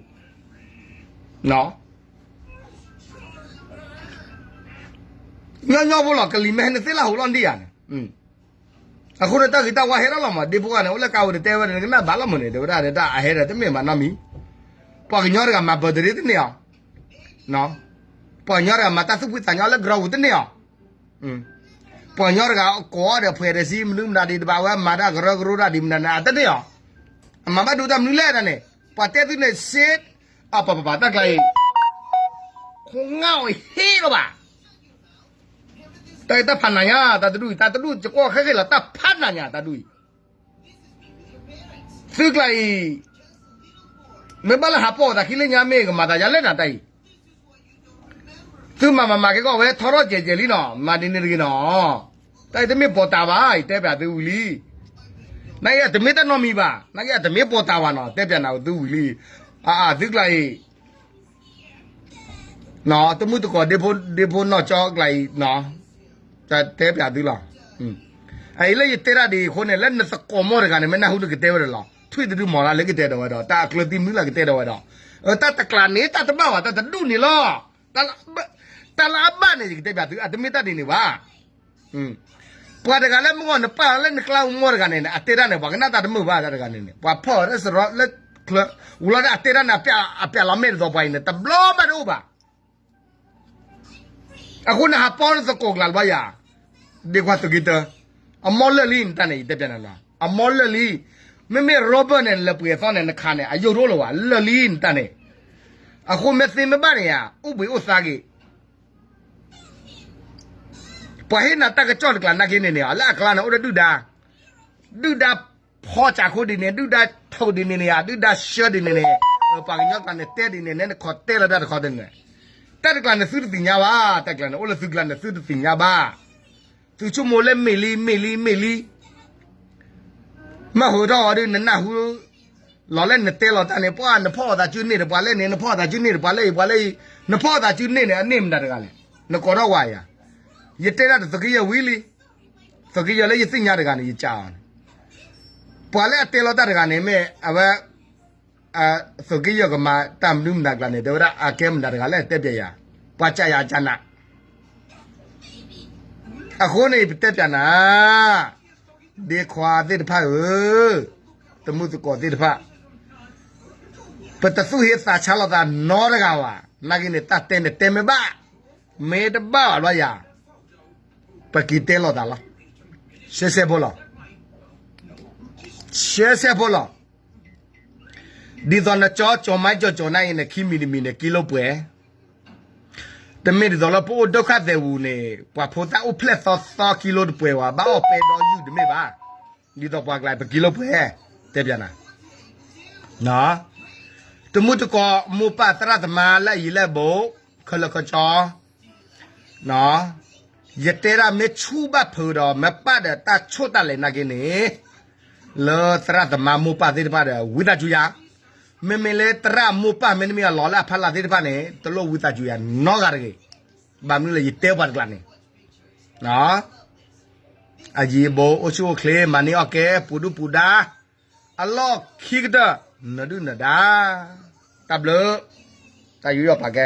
ညီညီဖိလီၤ ကလံၤမ့ၢ်ဟဲနသ့ၣ်လၢဟူလီၤဒံးယၤန့ၣ်, အဃိန့ၣ်တၢ်ဂ့ၤတၢ်ဝါဟဲထီၣ်လီၤမး ဒ့ဖိဂၤန့ၣ် အိၣ်လၢကါဝဲတတဲဝဲဒီး နကနၣ်ဘၣ်လီၤမးန့ၣ် တဲဝဲဒၣ်ဒီးတၢ်အဟဲဒီးတမ့ၢ်ဘၣ်နီတမံၤ, ပှၤကညီတဂၤမၤ birthday တန့ၢ်အီၤ, ပှၤကညီတဂၤမၤတၢ်သူၣ်ဖှံသးညီလၢ ground ပူၤတန့ၢ်အီၤ, ပှၤကညီတဂၤကိးအီၤဒီးဖှဲးဒီးစံမနုၤမတၤဒ်တဘၣ်ဝဲ မၤတၢ်ကရၢကရိတၢ်ဒ်မနုၤန့ၣ် အတန့ၢ်အီၤ, အမၤဘၣ်ဒိတၢ်မနုၤလဲၣ်ဒၣ်န့ၣ်, ပှၤတဲသုန့ၣ်စ့, အပပပတၢ်ကျါအံၤ, ခိးငါအီၤဟ့ၣ်လီၤဘၣ် တၢ်တၢ်ဖးနးညါ တၢ်တဒူၣ်အံၤ တၢ်တဒူၣ်ကကွီၢ်ခဲက့ၤလီၤ တၢ်ဖးနးညါတၢ်ဒူၣ်အံၤ, သုကျါအံၤ, မ့ၢ်ဘၣ်လၢဟးပိာ်သးခံလၢညါမ့ၢ်ကမၤသးယၤလဲၣ်နၤတၢ်အံၤ, သုမၤမၤမၤက့ၤကီးဝဲထီထီၣ်ကဲးကဲးလံနီၤ မၤဒ်န့ၣ်တဂ့ၤနီၤ, တၢ်အံၤတမ့ၢ်ပိာ်တၢ်ဘၣ် ယတဲပၠးသုဝံၤလံ, နာ်က့အတမ့ၢ်တၢ်နီတမံၤဘၣ် နာ်က့အတမ့ၢ်ပိာ်တၢ်ဘၣ်နီၤ တဲပၠးနၤသုဝံၤလံ, အအသုကျါအံၤ တမုၢ်တကိး ဒ့ဖိနီၢ်ကၠီကျါအံၤ, တဲပၠးသုလီၤ, အအံၤလၢယတဲတၢ်ဒ်အံၤအဃိန့ၣ် လၢနသကိးမီၢ်တဂၤန့ၣ် မ့ၢ်နၢ်ဟူနကတဲဝဲဒၣ်လီၤ, ထွံၣ်တဒုမီၤလၢလᢢကတဲဒီးဝဲဒီး တၢ်အကျၢၤသံမနုၤလၢကတဲဒီးဝဲဒီး, တၢ်တကျးန့ၣ် တၢ်တဘၣ်ဘၣ် တၢ်တဒူၣ်န့ၣ်လီၤ, တၢ်လၢအဘၣ်န့ၣ် ယကတဲပၠးသု အတမ့ၢ်တၢ်ဒ်န့ၣ်ဘၣ် ပှၤတဂၤလၢမုၢ်ဂီၢ်နပာ်လၢနကျါမီၢ်တဂၤန့ၣ် အတဲတၢ်န့ၣ် ပှၤကနၣ်တၢ်တမုာ်ဘၣ်တၢ်တဂၤန့ၣ်န့ၣ် ပှၤဖီၣ်လၢစရီလၢချၢ, ဝူၤလီၤဒၣ်အတဲတၢ်န့ၣ် အပျးလီၤမဲာ်တသီပှၤအံၤန့ၣ် တဘျီဘၣ်တအိၣ်ဘၣ်, အဃိန့ၣ်ဟးပီနသကိးကျါလၢၤဘၣ်ယၤ, ဒ့ခွါသုးက့တၢ, အမီလၢာ်လံနတၢ်န့ၣ် ယတဲပၠးနၤလီၤ အမီလၢာ်လံ, မ့မ့ၢ် Robert န့ၣ် လၢပှဲၤအသီန့ၣ် နခးန့ၣ် အယိာ်တအိၣ်လၢၤဘၣ် လၢာ်လံနတၢ်န့ၣ်, အဃိမ့ၢ်သ့မ့ၢ်ဘၣ်န့ၣ်ယၤ အိၣ်ဘှံးအိၣ်သါက့ၤ ပှၤဟ့ၣ်နၤတၢ်ကစီၣ်တကျါနာ်က့န့ၣ်န့ၣ် လၢအကျါန့ၣ် အိၣ်ဒီးဒုၣ်ဒါ, ဒုၣ်ဒါဖီစးခိၣ်ဒ်န့ၣ် ဒုၣ်ဒါထိၣ်ဒ်န့ၣ်န့ၣ် ဒုၣ်ဒါဆှၢဒ်န့ၣ်န့ၣ်, ပှၤကညီကျါန့ၣ်တဲဒ်န့ၣ်န့ၣ် နခိးတဲလီၤတၢ်တခီတန့ၣ်, တၢ်တကျါန့ၣ်သုတသ့ၣ်ညါဘၣ်, တၢ်တကျါန့ၣ် အိၣ်လၢသုကျါန့ၣ်သုတသ့ၣ်ညါဘၣ်, သုဆိကမိၣ်လၢမ့ၢ်လံ မ့ၢ်လံ မ့ၢ်လံ မ့ၢ်ဟိးထီၣ်အီၤဒုး နနၢ်ဟူလီၤလၢနတဲလီၤတၢ်န့ၣ် ပှၤနဖီၣ်အသးစုန့ၢ်ဒီးပှၤလၢန့ၣ် နဖီၣ်အသးစုန့ၢ်ဒီးပှၤလၢအံၤ ပှၤလၢအံၤ နဖီၣ်အသးစုန့ၢ်န့ၣ် အန့ၢ်မတၤတဂၤလဲၣ် နကိးထီၣ်ဝဲယၤ, ယတဲဒၣ်တသုးက့ယဲၢ်ဝံၤလံ, သုးက့ယဲၢ်လၢယသ့ၣ်ညါတဂၤန့ၣ် ယကးအီၤန့ၣ်, ပှၤလၢအတဲလီၤတၢ်တဂၤန့ၣ် မ့ၢ်အဝဲ သုးက့ယဲၢ်ကမၤတၢ်မနုၤမတၤတကျါန့ၣ် တဲဝဲဒၣ်အကဲမတၤတဂၤလဲၣ် တဲပၠးယၤ, ပှၤကးယၤကးနး အဃိန့ၣ် ပတဲပၠးနၤ, ဒ့ခွါသ့ၣ်တဖၣ်ဧၢ, တမုၢ်သကိးသ့ၣ်တဖၣ်, ပတသူၣ်ဟ့သးဆါလိာ်သးနီတဂၤဘၣ်, နာ်က့န့ၣ် တၢ်တဲန့ၣ်တဲမ့ၢ်ဘၣ်, မ့ၢ်တဘၣ်ဘၣ်ဘျီယၤ, ပက့ၤတဲလိာ်သးလီၤ, ရှဲရှဲဖိလီၤ, ရှဲရှဲဖိလီၤ. ဒ်သိးနကၠီကၠီမါကၠီကၠီနၢ်အံၤန့ၣ် ခံမံၤတမံၤန့ၣ် ကံလိပှဲၤ, တမ့ၢ်ဒ်သိးလၢပအိၣ်ဒိၣ်ခၣ်သဲးပူၤန့ၣ် ပှၤဖိသၣ်အိၣ်ဖျဲၣ်သီသီကံလိတပှဲၤဝဲ ဘၣ်အီၣ်ပဲဒီယုၢ်တမ့ၢ်ဘၣ်, ဒ်သိးပှၤကျါပကံလိပှဲၤ, တဲပၠးနၤ တမုၢ်တကိး မိၢ်ပၢ်သရၣ်သမါလၢအယံၤလၢအဘူး ခဲလၢာ်ခဲဆ့, ယတဲဒၣ်မ့ၢ်ဆူၣ်ဘၣ်ဖုးဒီး မ့ၢ်ပာ်ဒီးတၢ်ဆိၣ်တၢ်လဲၤနာ်က့န့ၣ်, လၢသရၣ်သမါမိၢ်ပၢ်သ့ၣ်တဖၣ်ဒီး ဝံသးစူၤယၤ, မ့မ့ၢ်လၢသရၣ်မိၢ်ပၢ်မ့တမ့ၢ်အလီၤလၢအဖီလာ်သ့ၣ်တဖၣ်န့ၣ် တလိၣ်ဝံသးစူၤယၤနီတဂၤတဂ့ၤ, ဘၣ်မနုၤလၢယတဲပှၤတကျါန့ၣ် အယံၤအဘူး အိၣ်ဆူၣ်အိၣ်ချ့ မၤန့ၢ်အီၣ်ကဲ ပူၤဒုၣ်ပူၤဒါ, အလီၢ်ခံကတၢၢ် နဒုၣ်နဒါ, တၢ်ဘျုး, တၢ်ယူးယီၣ်ပာ်ကဲ